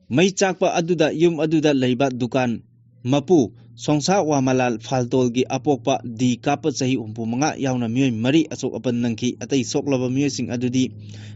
ꯃꯩ ꯆꯥꯛꯄ ꯑꯗꯨꯗ ꯌꯨꯝ ꯑꯗꯨꯗ ꯂꯩꯕ ꯗꯨꯀꯥꯟ ꯃꯄꯨ ꯁꯣꯡꯁꯥ ꯋꯥꯃꯂꯥꯜ ꯐꯥꯜꯇꯣꯜꯒꯤ ꯑꯄꯣꯛꯄ ꯗꯤ ꯀꯥꯞꯄ ꯆꯍꯤ ꯍꯨꯝꯐꯨ ꯃꯉꯥ ꯌꯥꯎꯅ ꯃꯤꯑꯣꯏ ꯃꯔꯤ ꯑꯁꯣꯛ ꯑꯄꯟ ꯅꯪꯈꯤ꯫ ꯑꯇꯩ ꯁꯣꯛꯂꯕ ꯃꯤꯑꯣꯏꯁꯤꯡ ꯑꯗꯨꯗꯤ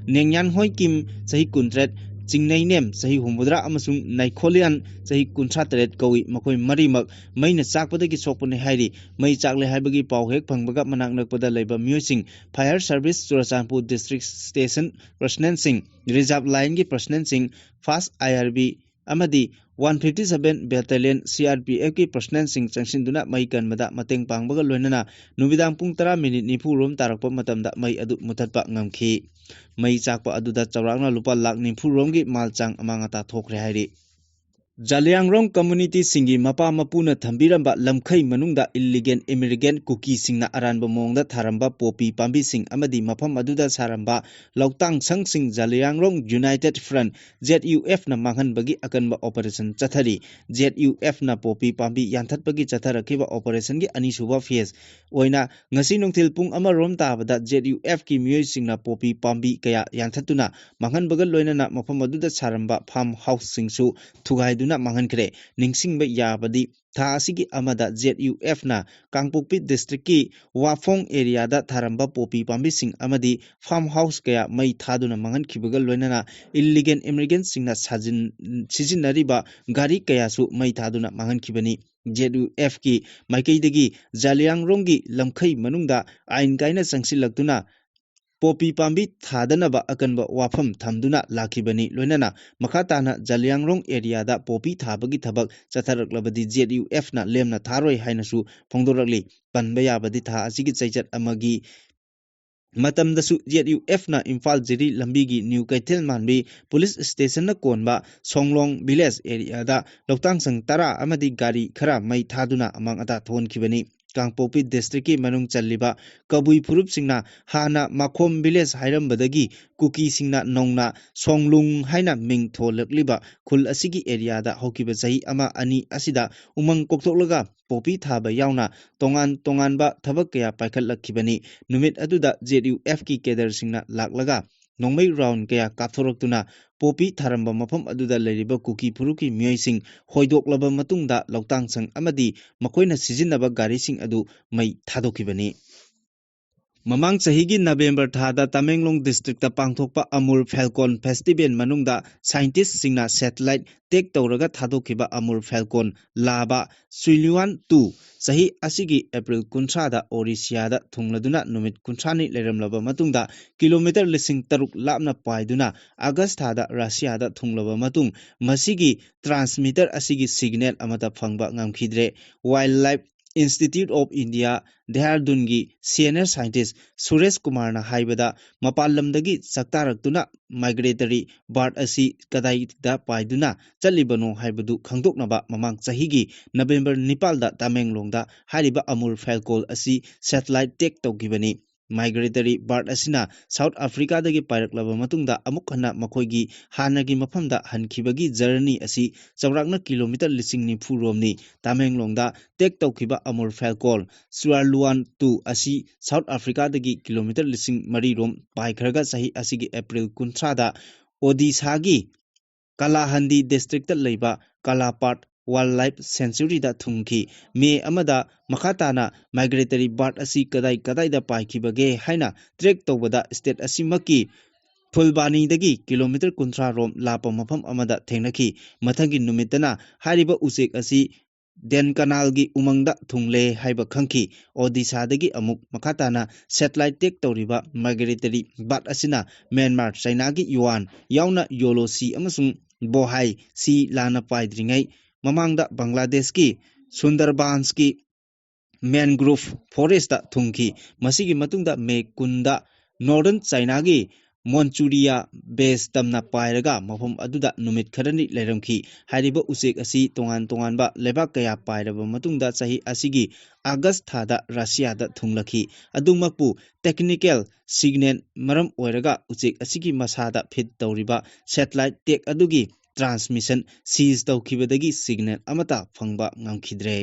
ꯅꯦꯡꯌꯥꯟꯍꯣꯏ ꯀꯤꯝ ꯆꯍꯤ ꯀꯨꯟꯇꯔꯦꯠ, ꯆꯤꯡꯅꯩꯅꯦꯝ, ꯆꯍꯤ ꯍꯨꯝꯐꯨꯇꯔꯥ, ꯑꯃꯁꯨꯡ ꯅꯥꯏꯈꯣꯂꯤꯌꯥꯟ, ꯆꯍꯤ ꯀꯨꯟꯊ꯭ꯔꯥ ꯇꯔꯦꯠ ꯀꯧꯏ꯫ ꯃꯈꯣꯏ ꯃꯔꯤꯃꯛ ꯃꯩꯅ ꯆꯥꯛꯄꯗꯒꯤ ꯁꯣꯛꯄꯅꯤ ꯍꯥꯏꯔꯤ꯫ ꯃꯩ ꯆꯥꯛꯂꯦ ꯍꯥꯏꯕꯒꯤ ꯄꯥꯎ ꯍꯦꯛ ꯐꯪꯕꯒ ꯃꯅꯥꯛ ꯅꯛꯄꯗ ꯂꯩꯕ ꯃꯤꯑꯣꯏꯁꯤꯡ, Fire Service, Churachandpur District Station Personnelꯁꯤꯡ, Reserve Lineꯒꯤ Personnelꯁꯤꯡ, Fast IRB ꯑꯃꯗꯤ one fifty seven Battalion CRPFꯀꯤ personnelꯁꯤꯡ ꯆꯪꯁꯤꯟꯗꯨꯅ ꯃꯩ ꯀꯟꯕꯗ ꯃꯇꯦꯡ ꯄꯥꯡꯕꯒ ꯂꯣꯏꯅꯅ ꯅꯨꯃꯤꯗꯥꯡ ꯄꯨꯡ ꯇꯔꯥ ꯃꯤꯅꯤꯠ ꯅꯤꯐꯨ ꯔꯣꯝ ꯇꯥꯔꯛꯄ ꯃꯇꯝꯗ ꯃꯩ ꯑꯗꯨ ꯃꯨꯊꯠꯄ ꯉꯝꯈꯤ꯫ ꯃꯩ ꯆꯥꯛꯄ ꯑꯗꯨꯗ ꯆꯥꯎꯔꯥꯛꯅ ꯂꯨꯄꯥ ꯂꯥꯈ ꯅꯤꯐꯨ ꯔꯣꯝꯒꯤ ꯃꯥꯜ ꯆꯥꯡ ꯑꯃꯥꯡ ꯑꯇꯥ ꯊꯣꯛꯈ꯭ꯔꯦ ꯍꯥꯏꯔꯤ꯫ ꯖꯥꯂꯤꯌꯥꯡꯔꯣꯡ communityꯁꯤꯡꯒꯤ ꯃꯄꯥ ꯃꯄꯨꯅ ꯊꯝꯕꯤꯔꯝꯕ ꯂꯝꯈꯩ ꯃꯅꯨꯡꯗ illegal immigrant ꯀꯨꯀꯤꯁꯤꯡꯅ ꯑꯔꯥꯟꯕ ꯃꯑꯣꯡꯗ ꯊꯥꯔꯝꯕ ꯄꯣꯄꯤ ꯄꯥꯝꯕꯤꯁꯤꯡ ꯑꯃꯗꯤ ꯃꯐꯝ ꯑꯗꯨꯗ ꯁꯥꯔꯝꯕ ꯂꯧꯇꯥꯡ ꯁꯪꯁꯤꯡ ꯖꯥꯂꯤꯌꯥꯡꯔꯣꯡ United Front, ZUFꯅ ꯃꯥꯡꯍꯟꯕꯒꯤ ꯑꯀꯟꯕ operation ꯆꯠꯊꯔꯤ꯫ ZUFꯅ ꯄꯣꯄꯤ ꯄꯥꯝꯕꯤ ꯌꯥꯟꯊꯠꯄꯒꯤ ꯆꯠꯊꯔꯛꯈꯤꯕ operationꯒꯤ ꯑꯅꯤꯁꯨꯕ phase ꯑꯣꯏꯅ ꯉꯁꯤ ꯅꯨꯡꯊꯤꯜ ꯄꯨꯡ ꯑꯃ ꯔꯣꯝ ꯇꯥꯕꯗ ZUFꯀꯤ ꯃꯤꯑꯣꯏꯁꯤꯡꯅ ꯄꯣꯄꯤ ꯄꯥꯝꯕꯤ ꯀꯌꯥ ꯌꯥꯟꯊꯠꯇꯨꯅ ꯃꯥꯡꯍꯟꯕꯒ ꯂꯣꯏꯅꯅ ꯃꯐꯝ ꯑꯗꯨꯗ ꯁꯥꯔꯝꯕ farm houseꯁꯤꯡꯁꯨ ꯊꯨꯒꯥꯏꯗꯨꯅ ꯃꯥꯡꯍꯟꯈ꯭ꯔꯦ꯫ ꯅꯤꯡꯁꯤꯡꯕ ꯌꯥꯕꯗꯤ, ꯊꯥ ꯑꯁꯤꯒꯤ ꯑꯃꯗ ZUFꯅ ꯀꯥꯡꯄꯣꯛꯄꯤ districtꯀꯤ ꯋꯥꯐꯣꯡ areaꯗ ꯊꯥꯔꯝꯕ ꯄꯣꯄꯤ ꯄꯥꯝꯕꯤꯁꯤꯡ ꯑꯃꯗꯤ farm house ꯀꯌꯥ ꯃꯩ ꯊꯥꯗꯨꯅ ꯃꯥꯡꯍꯟꯈꯤꯕꯒ ꯂꯣꯏꯅꯅ illegal immigrantꯁꯤꯡꯅ ꯁꯥꯖꯤꯟ-, ꯁꯤꯖꯤꯟꯅꯔꯤꯕ ꯒꯥꯔꯤ ꯀꯌꯥꯁꯨ ꯃꯩ ꯊꯥꯗꯨꯅ ꯃꯥꯡꯍꯟꯈꯤꯕꯅꯤ꯫ ZUFꯀꯤ ꯃꯥꯏꯀꯩꯗꯒꯤ ꯖꯥꯂꯤꯌꯥꯡꯔꯣꯡꯒꯤ ꯂꯝꯈꯩ ꯃꯅꯨꯡꯗ ꯑꯥꯏꯟ ꯀꯥꯏꯅ ꯆꯪꯁꯤꯜꯂꯛꯇꯨꯅ ꯄꯣꯄꯤ ꯄꯥꯝꯕꯤ ꯊꯥꯗꯅꯕ ꯑꯀꯟꯕ ꯋꯥꯐꯝ ꯊꯝꯗꯨꯅ ꯂꯥꯛꯈꯤꯕꯅꯤ꯫ ꯂꯣꯏꯅꯅ ꯃꯈꯥ ꯇꯥꯅ ꯖꯥꯂꯤꯌꯥꯡꯔꯣꯡ areaꯗ ꯄꯣꯄꯤ ꯊꯥꯕꯒꯤ ꯊꯕꯛ ꯆꯠꯊꯔꯛꯂꯕꯗꯤ ZUFꯅ ꯂꯦꯝꯅ ꯊꯥꯔꯣꯏ ꯍꯥꯏꯅꯁꯨ ꯐꯣꯡꯗꯣꯔꯛꯂꯤ꯫ ꯄꯟꯕ ꯌꯥꯕꯗꯤ, ꯊꯥ ꯑꯁꯤꯒꯤ ꯆꯩꯆꯠ ꯑꯃꯒꯤ ꯃꯇꯝꯗꯁꯨ ZUFꯅ ꯏꯝꯐꯥꯜ ꯖꯤꯔꯤ ꯂꯝꯕꯤꯒꯤ ꯅ꯭ꯌꯨ ꯀꯩꯊꯦꯜ ꯃꯥꯟꯕꯤ police stationꯅ ꯀꯣꯟꯕ ꯁꯣꯡꯂꯣꯡ village areaꯗ ꯂꯧꯇꯥꯡ ꯁꯪ ꯇꯔꯥ ꯑꯃꯗꯤ ꯒꯥꯔꯤ ꯈꯔ ꯃꯩ ꯊꯥꯗꯨꯅ ꯑꯃꯥꯡ ꯑꯇꯥ ꯊꯣꯛꯍꯟꯈꯤꯕꯅꯤ꯫ ꯀꯥꯡꯄꯣꯛꯄꯤ districtꯀꯤ ꯃꯅꯨꯡ ꯆꯜꯂꯤꯕ ꯀꯕꯨꯏ ꯐꯨꯔꯨꯞꯁꯤꯡꯅ ꯍꯥꯟꯅ ꯃꯥꯈꯣꯝ village ꯍꯥꯏꯔꯝꯕꯗꯒꯤ ꯀꯨꯀꯤꯁꯤꯡꯅ ꯅꯧꯅ ꯁꯣꯡꯂꯨꯡ ꯍꯥꯏꯅ ꯃꯤꯡ ꯊꯣꯜꯂꯛꯂꯤꯕ ꯈꯨꯜ ꯑꯁꯤꯒꯤ areaꯗ ꯍꯧꯈꯤꯕ ꯆꯍꯤ ꯑꯃ ꯑꯅꯤ ꯑꯁꯤꯗ ꯎꯃꯪ ꯀꯣꯛꯊꯣꯛꯂꯒ ꯄꯣꯄꯤ ꯊꯥꯕ ꯌꯥꯎꯅ ꯇꯣꯉꯥꯟ ꯇꯣꯉꯥꯟꯕ ꯊꯕꯛ ꯀꯌꯥ ꯄꯥꯏꯈꯠꯂꯛꯈꯤꯕꯅꯤ꯫ ꯅꯨꯃꯤꯠ ꯑꯗꯨꯗ ZUFꯀꯤ cadreꯁꯤꯡꯅ ꯂꯥꯛꯂꯒ ꯅꯣꯡꯃꯩ round ꯀꯌꯥ ꯀꯥꯞꯊꯣꯔꯛꯇꯨꯅ ꯄꯣꯄꯤ ꯊꯥꯔꯝꯕ ꯃꯐꯝ ꯑꯗꯨꯗ ꯂꯩꯔꯤꯕ ꯀꯨꯀꯤ ꯐꯨꯔꯨꯞꯀꯤ ꯃꯤꯑꯣꯏꯁꯤꯡ ꯍꯣꯏꯗꯣꯛꯂꯕ ꯃꯇꯨꯡꯗ ꯂꯧꯇꯥꯡ ꯁꯪ ꯑꯃꯗꯤ ꯃꯈꯣꯏꯅ ꯁꯤꯖꯤꯟꯅꯕ ꯒꯥꯔꯤꯁꯤꯡ ꯑꯗꯨ ꯃꯩ ꯊꯥꯗꯣꯛꯈꯤꯕꯅꯤ꯫ ꯃꯃꯥꯡ ꯆꯍꯤꯒꯤ ꯅꯕꯦꯝꯕꯔ ꯊꯥꯗ ꯇꯃꯦꯡꯂꯣꯡ ꯗꯤꯁꯇ꯭ꯔꯤꯛꯇ ꯄꯥꯡꯊꯣꯛꯄ ꯑꯃꯨꯔ ꯐꯦꯜꯀꯣꯟ ꯐꯦꯁꯇꯤꯚꯦꯜ ꯃꯅꯨꯡꯗ ꯁꯥꯏꯟꯇꯤꯁꯁꯤꯡꯅ ꯁꯦꯇꯦꯂꯥꯏꯠ ꯇꯦꯛ ꯇꯧꯔꯒ ꯊꯥꯗꯣꯛꯈꯤꯕ ꯑꯃꯨꯔ ꯐꯦꯜꯀꯣꯟ ꯂꯥꯕꯥ ꯁꯨꯏꯂꯨꯋꯥꯟ ꯇꯨ ꯆꯍꯤ ꯑꯁꯤꯒꯤ ꯑꯦꯄ꯭ꯔꯤꯜ ꯀꯨꯟꯊ꯭ꯔꯥꯗ ꯑꯣꯔꯤꯁꯤꯌꯥꯗ ꯊꯨꯡꯂꯗꯨꯅ ꯅꯨꯃꯤꯠ ꯀꯨꯟꯊ꯭ꯔꯥꯅꯤ ꯂꯩꯔꯝꯂꯕ ꯃꯇꯨꯡꯗ ꯀꯤꯂꯣꯃꯤꯇꯔ ꯂꯤꯁꯤꯡ ꯇꯔꯨꯛ ꯂꯥꯞꯅ ꯄꯥꯏꯗꯨꯅ ꯑꯥꯒꯁ ꯊꯥꯗ ꯔꯁꯤꯌꯥꯗ ꯊꯨꯡꯂꯕ ꯃꯇꯨꯡ ꯃꯁꯤꯒꯤ ꯇ꯭ꯔꯥꯟꯁꯃꯤꯇꯔ ꯑꯁꯤꯒꯤ ꯁꯤꯒꯅꯦꯜ ꯑꯃꯠꯇ ꯐꯪꯕ ꯉꯝꯈꯤꯗ꯭ꯔꯦ꯫ Wildlife Institute of India ꯗꯦꯍꯔꯥꯗꯨꯟꯒꯤ ꯁꯤꯅꯤꯌꯔ ꯁꯥꯏꯟꯇꯤꯁ ꯁꯨꯔꯦꯁ ꯀꯨꯃꯥꯔꯅ ꯍꯥꯏꯕꯗ, ꯃꯄꯥꯟ ꯂꯝꯗꯒꯤ ꯆꯥꯛꯇꯥꯔꯛꯇꯨꯅ ꯃꯥꯏꯒ꯭ꯔꯦꯇꯔꯤ ꯕꯥꯔꯗ ꯑꯁꯤ ꯀꯗꯥꯏꯗ ꯄꯥꯏꯗꯨꯅ ꯆꯠꯂꯤꯕꯅꯣ ꯍꯥꯏꯕꯗꯨ ꯈꯪꯗꯣꯛꯅꯕ ꯃꯃꯥꯡ ꯆꯍꯤꯒꯤ ꯅꯕꯦꯝꯕꯔ ꯅꯤꯄꯥꯜꯗ ꯇꯃꯦꯡꯂꯣꯡꯗ ꯍꯥꯏꯔꯤꯕ ꯑꯃꯨꯔ ꯐꯦꯜꯀꯣꯟ ꯑꯁꯤ ꯁꯦꯇꯦꯂꯥꯏꯠ ꯇꯦꯛ ꯇꯧꯈꯤꯕꯅꯤ꯫ ꯃꯥꯏꯒ꯭ꯔꯦꯇꯔꯤ ꯕꯥꯔꯗ ꯑꯁꯤꯅ ꯁꯥꯎꯠ ꯑꯐ꯭ꯔꯤꯀꯥꯗꯒꯤ ꯄꯥꯏꯔꯛꯂꯕ ꯃꯇꯨꯡꯗ ꯑꯃꯨꯛ ꯍꯟꯅ ꯃꯈꯣꯏꯒꯤ ꯍꯥꯟꯅꯒꯤ ꯃꯐꯝꯗ ꯍꯟꯈꯤꯕꯒꯤ ꯖꯔꯅꯤ ꯑꯁꯤ ꯆꯥꯎꯔꯥꯛꯅ ꯀꯤꯂꯣꯃꯤꯇꯔ ꯂꯤꯁꯤꯡ ꯅꯤꯐꯨ ꯔꯣꯝꯅꯤ꯫ ꯇꯃꯦꯡꯂꯣꯡꯗ ꯇꯦꯛ ꯇꯧꯈꯤꯕ ꯑꯃꯨꯔ ꯐꯦꯜꯀꯣꯟ ꯁꯨꯏꯂꯨꯋꯥꯟ ꯇꯨ ꯑꯁꯤ ꯁꯥꯎꯠ ꯑꯐ꯭ꯔꯤꯀꯥꯗꯒꯤ ꯀꯤꯂꯣꯃꯤꯇꯔ ꯂꯤꯁꯤꯡ ꯃꯔꯤ ꯔꯣꯝ ꯄꯥꯏꯈ꯭ꯔꯒ ꯆꯍꯤ ꯑꯁꯤꯒꯤ ꯑꯦꯄ꯭ꯔꯤꯜ ꯀꯨꯟꯊ꯭ꯔꯥꯗ ꯑꯣꯗꯤꯁꯥꯒꯤ ꯀꯂꯥꯍꯟꯗꯤ ꯗꯤꯁꯇ꯭ꯔꯤꯛꯇ ꯂꯩꯕ ꯀꯂꯥꯄꯥꯠ ꯋꯥꯏꯜꯗ ꯂꯥꯏꯐ ꯁꯦꯟꯆꯨꯔꯤꯗ ꯊꯨꯡꯈꯤ꯫ ꯃꯦ ꯑꯃꯗ ꯃꯈꯥ ꯇꯥꯅ ꯃꯥꯏꯒ꯭ꯔꯦꯇꯔꯤ ꯕꯥꯔꯗ ꯑꯁꯤ ꯀꯗꯥꯏ ꯀꯗꯥꯏꯗ ꯄꯥꯏꯈꯤꯕꯒꯦ ꯍꯥꯏꯅ ꯇ꯭ꯔꯦꯛ ꯇꯧꯕꯗ ꯁ꯭ꯇꯦꯠ ꯑꯁꯤꯃꯛꯀꯤ ꯐꯨꯜꯕꯥꯅꯤꯗꯒꯤ ꯀꯤꯂꯣꯃꯤꯇꯔ ꯀꯨꯟꯊ꯭ꯔꯥ ꯔꯣꯝ ꯂꯥꯞꯄ ꯃꯐꯝ ꯑꯃꯗ ꯊꯦꯡꯅꯈꯤ꯫ ꯃꯊꯪꯒꯤ ꯅꯨꯃꯤꯠꯇꯅ ꯍꯥꯏꯔꯤꯕ ꯎꯆꯦꯛ ꯑꯁꯤ ꯗꯦꯟꯀꯅꯥꯜꯒꯤ ꯎꯃꯪꯗ ꯊꯨꯡꯂꯦ ꯍꯥꯏꯕ ꯈꯪꯈꯤ꯫ ꯑꯣꯗꯤꯁꯥꯗꯒꯤ ꯑꯃꯨꯛ ꯃꯈꯥ ꯇꯥꯅ ꯁꯦꯇꯦꯂꯥꯏꯠ ꯇꯦꯛ ꯇꯧꯔꯤꯕ ꯃꯥꯏꯒ꯭ꯔꯦꯇꯔꯤ ꯕꯥꯔꯗ ꯑꯁꯤꯅ ꯃ꯭ꯌꯥꯟꯃꯥꯔ, ꯆꯥꯏꯅꯥꯒꯤ ꯌꯨꯋꯥꯟ ꯌꯥꯎꯅ ꯌꯣꯂꯣ ꯁꯤ ꯑꯃꯁꯨꯡ ꯕꯣꯍꯥꯏ ꯁꯤ ꯂꯥꯟꯅ ꯄꯥꯏꯗ꯭ꯔꯤꯉꯩ ꯃꯃꯥꯡꯗ ꯕꯪꯒ꯭ꯂꯥꯗꯦꯁꯀꯤ ꯁꯨꯟꯗꯔꯕꯥꯟꯁꯀꯤ ꯃꯦꯟꯒ꯭ꯔꯣꯚ ꯐꯣꯔꯦꯁꯇ ꯊꯨꯡꯈꯤ꯫ ꯃꯁꯤꯒꯤ ꯃꯇꯨꯡꯗ ꯃꯦ ꯀꯨꯟꯗ ꯅꯣꯔꯗꯔꯟ ꯆꯥꯏꯅꯥꯒꯤ ꯃꯣꯟꯆꯨꯔꯤꯌꯥ ꯕꯦꯁ ꯇꯝꯅ ꯄꯥꯏꯔꯒ ꯃꯐꯝ ꯑꯗꯨꯗ ꯅꯨꯃꯤꯠ ꯈꯔꯅꯤ ꯂꯩꯔꯝꯈꯤ꯫ ꯍꯥꯏꯔꯤꯕ ꯎꯆꯦꯛ ꯑꯁꯤ ꯇꯣꯉꯥꯟ ꯇꯣꯉꯥꯟꯕ ꯂꯩꯕꯥꯛ ꯀꯌꯥ ꯄꯥꯏꯔꯕ ꯃꯇꯨꯡꯗ ꯆꯍꯤ ꯑꯁꯤꯒꯤ ꯑꯥꯒꯁ ꯊꯥꯗ ꯔꯁꯤꯌꯥꯗ ꯊꯨꯡꯂꯈꯤ꯫ ꯑꯗꯨꯃꯛꯄꯨ ꯇꯦꯛꯅꯤꯀꯦꯜ ꯁꯤꯒꯅꯦꯜ ꯃꯔꯝ ꯑꯣꯏꯔꯒ ꯎꯆꯦꯛ ꯑꯁꯤꯒꯤ ꯃꯁꯥꯗ ꯐꯤꯠ ꯇꯧꯔꯤꯕ ꯁꯦꯇꯦꯂꯥꯏꯠ ꯇꯦꯛ ꯑꯗꯨꯒꯤ ꯇ꯭ꯔꯥꯟꯁꯃꯤꯁꯟ ꯁꯤꯖ ꯇꯧꯈꯤꯕꯗꯒꯤ ꯁꯤꯒꯅꯦꯜ ꯑꯃꯠꯇ ꯐꯪꯕ ꯉꯝꯈꯤꯗ꯭ꯔꯦ꯫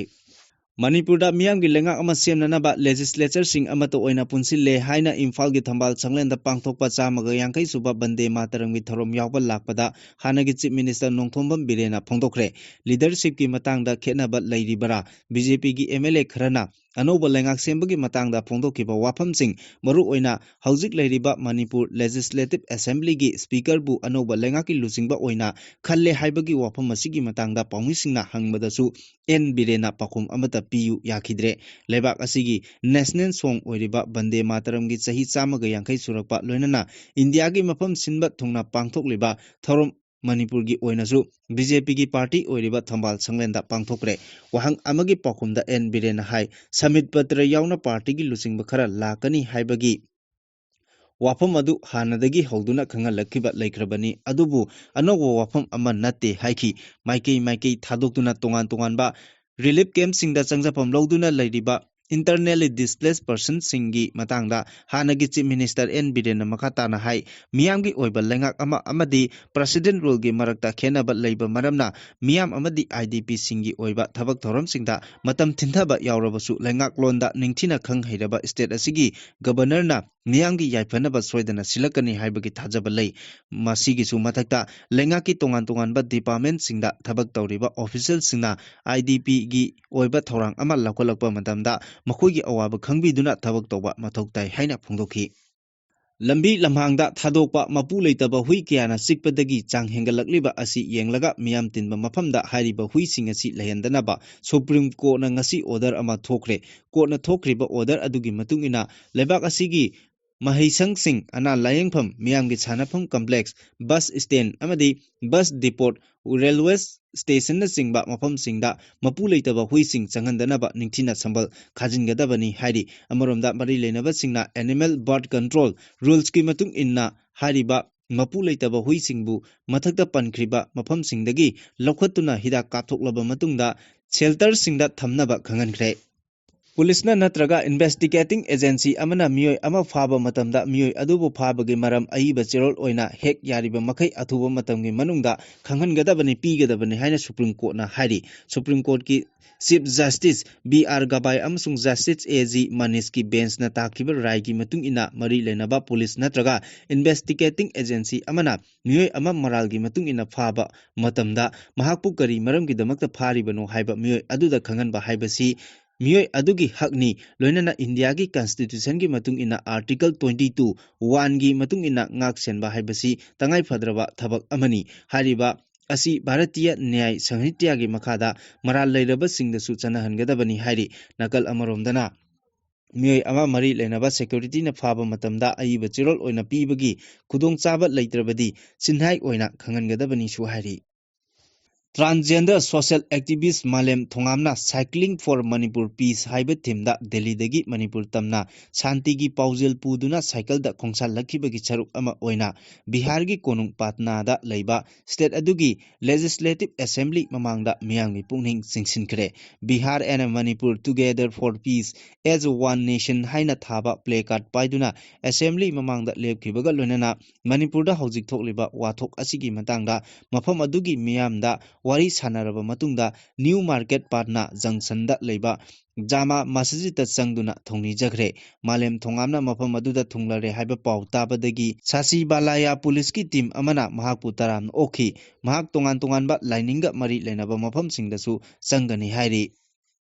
ꯃꯅꯤꯄꯨꯔꯗ ꯃꯤꯌꯥꯝꯒꯤ ꯂꯩꯉꯥꯛ ꯑꯃ ꯁꯦꯝꯅꯅꯕ ꯂꯦꯖꯤꯁꯂꯦꯆꯔꯁꯤꯡ ꯑꯃꯠꯇ ꯑꯣꯏꯅ ꯄꯨꯟꯁꯤꯜꯂꯦ ꯍꯥꯏꯅ ꯏꯝꯐꯥꯜꯒꯤ ꯊꯝꯕꯥꯜ ꯁꯪꯂꯦꯟꯗ ꯄꯥꯡꯊꯣꯛꯄ ꯆꯥꯝꯃꯒ ꯌꯥꯡꯈꯩ ꯁꯨꯕ ꯕꯟꯗꯦ ꯃꯥꯇꯔꯝꯒꯤ ꯊꯧꯔꯝ ꯌꯥꯎꯕ ꯂꯥꯛꯄꯗ ꯍꯥꯟꯅꯒꯤ ꯆꯤꯐ ꯃꯤꯅꯤꯁꯇꯔ ꯅꯣꯡꯊꯣꯝꯕꯝ ꯕꯤꯔꯦꯟꯅ ꯐꯣꯡꯗꯣꯛꯈ꯭ꯔꯦ꯫ ꯂꯤꯗꯔꯁꯤꯞꯀꯤ ꯃꯇꯥꯡꯗ ꯈꯦꯠꯅꯕ ꯂꯩꯔꯤꯕꯔꯥ? ꯕꯤ ꯖꯦ ꯄꯤꯒꯤ ꯑꯦꯝ ꯑꯦꯜ ꯑꯦ ꯈꯔꯅ ꯑꯅꯧꯕ ꯂꯩꯉꯥꯛ ꯁꯦꯝꯕꯒꯤ ꯃꯇꯥꯡꯗ ꯐꯣꯡꯗꯣꯛꯈꯤꯕ ꯋꯥꯐꯝꯁꯤꯡ, ꯃꯔꯨꯑꯣꯏꯅ ꯍꯧꯖꯤꯛ ꯂꯩꯔꯤꯕ ꯃꯅꯤꯄꯨꯔ ꯂꯦꯖꯤꯁꯂꯦꯇꯤꯚ ꯑꯦꯁꯦꯝꯕ꯭ꯂꯤꯒꯤ ꯁ꯭ꯄꯤꯀꯔꯕꯨ ꯑꯅꯧꯕ ꯂꯩꯉꯥꯛꯀꯤ ꯂꯨꯆꯤꯡꯕ ꯑꯣꯏꯅ ꯈꯜꯂꯦ ꯍꯥꯏꯕꯒꯤ ꯋꯥꯐꯝ ꯑꯁꯤꯒꯤ ꯃꯇꯥꯡꯗ ꯄꯥꯎꯃꯤꯁꯤꯡꯅ ꯍꯪꯕꯗꯁꯨ ꯑꯦꯟ ꯕꯤꯔꯦꯟꯅ ꯄꯥꯎꯈꯨꯝ ꯑꯃꯠꯇ ꯄꯤꯌꯨ ꯌꯥꯈꯤꯗ꯭ꯔꯦ꯫ ꯂꯩꯕꯥꯛ ꯑꯁꯤꯒꯤ ꯅꯦꯁꯅꯦꯜ ꯁꯣꯡ ꯑꯣꯏꯔꯤꯕ ꯕꯟꯗꯦ ꯃꯥꯇꯔꯝꯒꯤ ꯆꯍꯤ ꯆꯥꯝꯃꯒ ꯌꯥꯡꯈꯩ ꯁꯨꯔꯛꯄ, ꯂꯣꯏꯅꯅ ꯏꯟꯗꯤꯌꯥꯒꯤ ꯃꯐꯝ ꯁꯤꯟꯕ ꯊꯨꯡꯅ ꯄꯥꯡꯊꯣꯛꯂꯤꯕ ꯊꯧꯔꯝ ꯃꯅꯤꯄꯨꯔꯒꯤ ꯑꯣꯏꯅꯁꯨ ꯕꯤ ꯖꯦ ꯄꯤꯒꯤ ꯄꯥꯔꯇꯤ ꯑꯣꯏꯔꯤꯕ ꯊꯝꯕꯥꯜ ꯁꯪꯂꯦꯟꯗ ꯄꯥꯡꯊꯣꯛꯈ꯭ꯔꯦ꯫ ꯋꯥꯍꯪ ꯑꯃꯒꯤ ꯄꯥꯎꯈꯨꯝꯗ ꯑꯦꯟ ꯕꯤꯔꯦꯟꯅ ꯍꯥꯏ, ꯁꯃꯤꯠ ꯄꯇ꯭ꯔ ꯌꯥꯎꯅ ꯄꯥꯔꯇꯤꯒꯤ ꯂꯨꯆꯤꯡꯕ ꯈꯔ ꯂꯥꯛꯀꯅꯤ ꯍꯥꯏꯕꯒꯤ ꯋꯥꯐꯝ ꯑꯗꯨ ꯍꯥꯟꯅꯗꯒꯤ ꯍꯧꯗꯨꯅ ꯈꯪꯍꯜꯂꯛꯈꯤꯕ ꯂꯩꯈ꯭ꯔꯕꯅꯤ, ꯑꯗꯨꯕꯨ ꯑꯅꯧꯕ ꯋꯥꯐꯝ ꯑꯃ ꯅꯠꯇꯦ ꯍꯥꯏꯈꯤ꯫ ꯃꯥꯏꯀꯩ ꯃꯥꯏꯀꯩ ꯊꯥꯗꯣꯛꯇꯨꯅ ꯇꯣꯉꯥꯟ ꯇꯣꯉꯥꯟꯕ ꯔꯤꯂꯤꯐ ꯀꯦꯝꯞꯁꯤꯡꯗ ꯆꯪꯖꯐꯝ ꯂꯧꯗꯨꯅ ꯂꯩꯔꯤꯕ internally displaced personꯁꯤꯡꯒꯤ ꯃꯇꯥꯡꯗ ꯍꯥꯟꯅꯒꯤ ꯆꯤꯐ ꯃꯤꯅꯤꯁꯇꯔ ꯑꯦꯟ ꯕꯤꯔꯦꯟꯅ ꯃꯈꯥ ꯇꯥꯅ ꯍꯥꯏ, ꯃꯤꯌꯥꯝꯒꯤ ꯑꯣꯏꯕ ꯂꯩꯉꯥꯛ ꯑꯃ ꯑꯃꯗꯤ ꯄ꯭ꯔꯦꯁꯤꯗꯦꯟ ꯔꯨꯜꯒꯤ ꯃꯔꯛꯇ ꯈꯦꯠꯅꯕ ꯂꯩꯕ ꯃꯔꯝꯅ ꯃꯤꯌꯥꯝ ꯑꯃꯗꯤ ꯑꯥꯏ ꯗꯤ ꯄꯤꯁꯤꯡꯒꯤ ꯑꯣꯏꯕ ꯊꯕꯛ ꯊꯧꯔꯝꯁꯤꯡꯗ ꯃꯇꯝ ꯊꯤꯟꯊꯕ ꯌꯥꯎꯔꯕꯁꯨ ꯂꯩꯉꯥꯛꯂꯣꯟꯗ ꯅꯤꯡꯊꯤꯅ ꯈꯪ ꯍꯩꯔꯕ ꯁ꯭ꯇꯦꯠ ꯑꯁꯤꯒꯤ ꯒꯕꯔꯅꯔꯅ ꯃꯤꯌꯥꯝꯒꯤ ꯌꯥꯏꯐꯅꯕ ꯁꯣꯏꯗꯅ ꯁꯤꯜꯂꯛꯀꯅꯤ ꯍꯥꯏꯕꯒꯤ ꯊꯥꯖꯕ ꯂꯩ꯫ ꯃꯁꯤꯒꯤꯁꯨ ꯃꯊꯛꯇ ꯂꯩꯉꯥꯛꯀꯤ ꯇꯣꯉꯥꯟ ꯇꯣꯉꯥꯟꯕ ꯗꯤꯄꯥꯔꯠꯃꯦꯟꯠꯁꯤꯡꯗ ꯊꯕꯛ ꯇꯧꯔꯤꯕ ꯑꯣꯐꯤꯁꯤꯌꯦꯜꯁꯤꯡꯅ ꯑꯥꯏ ꯗꯤ ꯄꯤꯒꯤ ꯑꯣꯏꯕ ꯊꯧꯔꯥꯡ ꯑꯃ ꯂꯧꯈꯠꯂꯛꯄ ꯃꯇꯝꯗ ꯃꯈꯣꯏꯒꯤ ꯑꯋꯥꯕ ꯈꯪꯕꯤꯗꯨꯅ ꯊꯕꯛ ꯇꯧꯕ ꯃꯊꯧ ꯇꯥꯏ ꯍꯥꯏꯅ ꯐꯣꯡꯗꯣꯛꯈꯤ꯫ ꯂꯝꯕꯤ ꯂꯝꯍꯥꯡꯗ ꯊꯥꯗꯣꯛꯄ ꯃꯄꯨ ꯂꯩꯇꯕ ꯍꯨꯏ ꯀꯌꯥꯅ ꯆꯤꯛꯄꯗꯒꯤ ꯆꯥꯡ ꯍꯦꯟꯒꯠꯂꯛꯂꯤꯕ ꯑꯁꯤ ꯌꯦꯡꯂꯒ ꯃꯤꯌꯥꯝ ꯇꯤꯟꯕ ꯃꯐꯝꯗ ꯍꯥꯏꯔꯤꯕ ꯍꯨꯏꯁꯤꯡ ꯑꯁꯤ ꯂꯩꯍꯟꯗꯅꯕ ꯁꯨꯄ꯭ꯔꯤꯝ ꯀꯣꯔꯠꯅ ꯉꯁꯤ ꯑꯣꯔꯗꯔ ꯑꯃ ꯊꯣꯛꯈ꯭ꯔꯦ꯫ ꯀꯣꯔꯠꯅ ꯊꯣꯛꯈ꯭ꯔꯤꯕ ꯑꯣꯔꯗꯔ ꯑꯗꯨꯒꯤ ꯃꯇꯨꯡ ꯏꯟꯅ ꯂꯩꯕꯥꯛ ꯑꯁꯤꯒꯤ ꯃꯍꯩꯁꯪꯁꯤꯡ, ꯑꯅꯥ ꯂꯥꯌꯦꯡꯐꯝ, ꯃꯤꯌꯥꯝꯒꯤ ꯁꯥꯟꯅꯐꯝ ꯀꯝꯄ꯭ꯂꯦꯛꯁ, ꯕꯁ ꯁ꯭ꯇꯦꯟ ꯑꯃꯗꯤ ꯕꯁ ꯗꯤꯄꯣꯠ, ꯔꯦꯜꯋꯦ ꯁ꯭ꯇꯦꯁꯟꯅꯆꯤꯡꯕ ꯃꯐꯝꯁꯤꯡꯗ ꯃꯄꯨ ꯂꯩꯇꯕ ꯍꯨꯏꯁꯤꯡ ꯆꯪꯍꯟꯗꯅꯕ ꯅꯤꯡꯊꯤꯅ ꯁꯝꯕꯜ ꯈꯥꯖꯤꯟꯒꯗꯕꯅꯤ ꯍꯥꯏꯔꯤ꯫ ꯑꯃꯔꯣꯝꯗ ꯃꯔꯤ ꯂꯩꯅꯕꯁꯤꯡꯅ ꯑꯦꯅꯤꯃꯦꯜ ꯕꯥꯔꯠ ꯀꯟꯇ꯭ꯔꯣꯜ ꯔꯨꯜꯁꯀꯤ ꯃꯇꯨꯡ ꯏꯟꯅ ꯍꯥꯏꯔꯤꯕ ꯃꯄꯨ ꯂꯩꯇꯕ ꯍꯨꯏꯁꯤꯡꯕꯨ ꯃꯊꯛꯇ ꯄꯟꯈ꯭ꯔꯤꯕ ꯃꯐꯝꯁꯤꯡꯗꯒꯤ ꯂꯧꯈꯠꯇꯨꯅ ꯍꯤꯗꯥꯛ ꯀꯥꯞꯊꯣꯛꯂꯕ ꯃꯇꯨꯡꯗ ꯁꯦꯜꯇꯔꯁꯤꯡꯗ ꯊꯝꯅꯕ ꯈꯪꯍꯟꯈ꯭ꯔꯦ꯫ ꯄꯨꯂꯤꯁꯅ ꯅꯠꯇ꯭ꯔꯒ investigating agency ꯑꯃꯅ ꯃꯤꯑꯣꯏ ꯑꯃ ꯐꯥꯕ ꯃꯇꯝꯗ ꯃꯤꯑꯣꯏ ꯑꯗꯨꯕꯨ ꯐꯥꯕꯒꯤ ꯃꯔꯝ ꯑꯏꯕ ꯆꯦꯔꯣꯜ ꯑꯣꯏꯅ ꯍꯦꯛ ꯌꯥꯔꯤꯕ ꯃꯈꯩ ꯑꯊꯨꯕ ꯃꯇꯝꯒꯤ ꯃꯅꯨꯡꯗ ꯈꯪꯍꯟꯒꯗꯕꯅꯤ, ꯄꯤꯒꯗꯕꯅꯤ ꯍꯥꯏꯅ ꯁꯨꯄ꯭ꯔꯤꯝ ꯀꯣꯔꯠꯅ ꯍꯥꯏꯔꯤ꯫ ꯁꯨꯄ꯭ꯔꯤꯝ ꯀꯣꯔꯠꯀꯤ chief justice B R Gavai ꯑꯃꯁꯨꯡ ꯖꯁꯇꯤꯁ ꯑꯦ ꯖꯤ ꯃꯅꯤꯁꯀꯤ ꯕꯦꯟꯁꯅ ꯇꯥꯈꯤꯕ ꯔꯥꯏꯒꯤ ꯃꯇꯨꯡ ꯏꯟꯅ ꯃꯔꯤ ꯂꯩꯅꯕ ꯄꯨꯂꯤꯁ ꯅꯠꯇ꯭ꯔꯒ investigating agency ꯑꯃꯅ ꯃꯤꯑꯣꯏ ꯑꯃ ꯃꯔꯥꯜꯒꯤ ꯃꯇꯨꯡ ꯏꯟꯅ ꯐꯥꯕ ꯃꯇꯝꯗ ꯃꯍꯥꯛꯄꯨ ꯀꯔꯤ ꯃꯔꯝꯒꯤꯗꯃꯛꯇ ꯐꯥꯔꯤꯕꯅꯣ ꯍꯥꯏꯕ ꯃꯤꯑꯣꯏ ꯑꯗꯨꯗ ꯈꯪꯍꯟꯕ ꯍꯥꯏꯕꯁꯤ ꯃꯤꯑꯣꯏ ꯑꯗꯨꯒꯤ ꯍꯛꯅꯤ, ꯂꯣꯏꯅꯅ ꯏꯟꯗꯤꯌꯥꯒꯤ ꯀꯟꯁꯇꯤꯇ꯭ꯌꯨꯁꯟꯒꯤ ꯃꯇꯨꯡ ꯏꯟꯅ ꯑꯥꯔꯇꯤꯀꯜ ꯇ꯭ꯋꯦꯟꯇꯤ ꯇꯨ ꯋꯥꯟꯒꯤ ꯃꯇꯨꯡ ꯏꯟꯅ ꯉꯥꯛ ꯁꯦꯟꯕ ꯍꯥꯏꯕꯁꯤ ꯇꯉꯥꯏ ꯐꯗ꯭ꯔꯕ ꯊꯕꯛ ꯑꯃꯅꯤ꯫ ꯍꯥꯏꯔꯤꯕ ꯑꯁꯤ ꯚꯥꯔꯇꯤꯌ ꯅ꯭ꯌꯥꯌ ꯁꯪꯍꯤꯇ꯭ꯌꯥꯒꯤ ꯃꯈꯥꯗ ꯃꯔꯥꯜ ꯂꯩꯔꯕꯁꯤꯡꯗꯁꯨ ꯆꯠꯅꯍꯟꯒꯗꯕꯅꯤ ꯍꯥꯏꯔꯤ꯫ ꯅꯥꯀꯜ ꯑꯃꯔꯣꯝꯗꯅ ꯃꯤꯑꯣꯏ ꯑꯃ ꯃꯔꯤ ꯂꯩꯅꯕ ꯁꯦꯀ꯭ꯌꯨꯔꯤꯇꯤꯅ ꯐꯥꯕ ꯃꯇꯝꯗ ꯑꯏꯕ ꯆꯦꯔꯣꯜ ꯑꯣꯏꯅ ꯄꯤꯕꯒꯤ ꯈꯨꯗꯣꯡꯆꯥꯕ ꯂꯩꯇ꯭ꯔꯕꯗꯤ ꯆꯤꯟꯍꯥꯏ ꯑꯣꯏꯅ ꯈꯪꯍꯟꯒꯗꯕꯅꯤꯁꯨ ꯍꯥꯏꯔꯤ꯫ Transgender social activist ꯃꯥꯂꯦꯝ ꯊꯣꯉꯥꯝꯅ Cycling for Manipur Peace ꯍꯥꯏꯕ ꯊꯤꯝꯗ ꯗꯦꯜꯂꯤꯗꯒꯤ ꯃꯅꯤꯄꯨꯔ ꯇꯝꯅ ꯁꯥꯟꯇꯤꯒꯤ ꯄꯥꯎꯖꯦꯜ ꯄꯨꯗꯨꯅ ꯁꯥꯏꯀꯜꯗ ꯈꯣꯡꯁꯥꯜꯂꯛꯈꯤꯕꯒꯤ ꯁꯔꯨꯛ ꯑꯃ ꯑꯣꯏꯅ ꯕꯤꯍꯥꯔꯒꯤ ꯀꯣꯅꯨꯡ ꯄꯥꯠꯅꯥꯗ ꯂꯩꯕ ꯁ꯭ꯇꯦꯠ ꯑꯗꯨꯒꯤ ꯂꯦꯖꯤꯁꯂꯦꯇꯤꯚ ꯑꯦꯁꯦꯝꯕ꯭ꯂꯤ ꯃꯃꯥꯡꯗ ꯃꯤꯌꯥꯝꯒꯤ ꯄꯨꯛꯅꯤꯡ ꯆꯤꯡꯁꯤꯟꯈ꯭ꯔꯦ꯫ Bihar and Manipur Together for Peace as One Nation ꯍꯥꯏꯅ ꯊꯥꯕ ꯄ꯭ꯂꯦ ꯀꯥꯔꯗ ꯄꯥꯏꯗꯨꯅ ꯑꯦꯁꯦꯝꯕ꯭ꯂꯤ ꯃꯃꯥꯡꯗ ꯂꯦꯞꯈꯤꯕꯒ ꯂꯣꯏꯅꯅ ꯃꯅꯤꯄꯨꯔꯗ ꯍꯧꯖꯤꯛ ꯊꯣꯛꯂꯤꯕ ꯋꯥꯊꯣꯛ ꯑꯁꯤꯒꯤ ꯃꯇꯥꯡꯗ ꯃꯐꯝ ꯑꯗꯨꯒꯤ ꯃꯤꯌꯥꯝꯗ ꯋꯥꯔꯤ ꯁꯥꯟꯅꯔꯕ ꯃꯇꯨꯡꯗ ꯅ꯭ꯌꯨ ꯃꯥꯔꯀꯦꯠ ꯄꯥꯠꯅꯥ ꯖꯪꯁꯟꯗ ꯂꯩꯕ ꯖꯥꯃꯥ ꯃꯁꯖꯤꯗꯇ ꯆꯪꯗꯨꯅ ꯊꯧꯅꯤꯖꯈ꯭ꯔꯦ꯫ ꯃꯥꯂꯦꯝ ꯊꯣꯉꯥꯝꯅ ꯃꯐꯝ ꯑꯗꯨꯗ ꯊꯨꯡꯂꯔꯦ ꯍꯥꯏꯕ ꯄꯥꯎ ꯇꯥꯕꯗꯒꯤ ꯁꯥꯁꯤꯕꯥꯂꯥꯌꯥ ꯄꯨꯂꯤꯁꯀꯤ ꯇꯤꯝ ꯑꯃꯅ ꯃꯍꯥꯛꯄꯨ ꯇꯔꯥꯝꯅ ꯑꯣꯛꯈꯤ꯫ ꯃꯍꯥꯛ ꯇꯣꯉꯥꯟ ꯇꯣꯉꯥꯟꯕ ꯂꯥꯏꯅꯤꯡꯒ ꯃꯔꯤ ꯂꯩꯅꯕ ꯃꯐꯝꯁꯤꯡꯗꯁꯨ ꯆꯪꯒꯅꯤ ꯍꯥꯏꯔꯤ꯫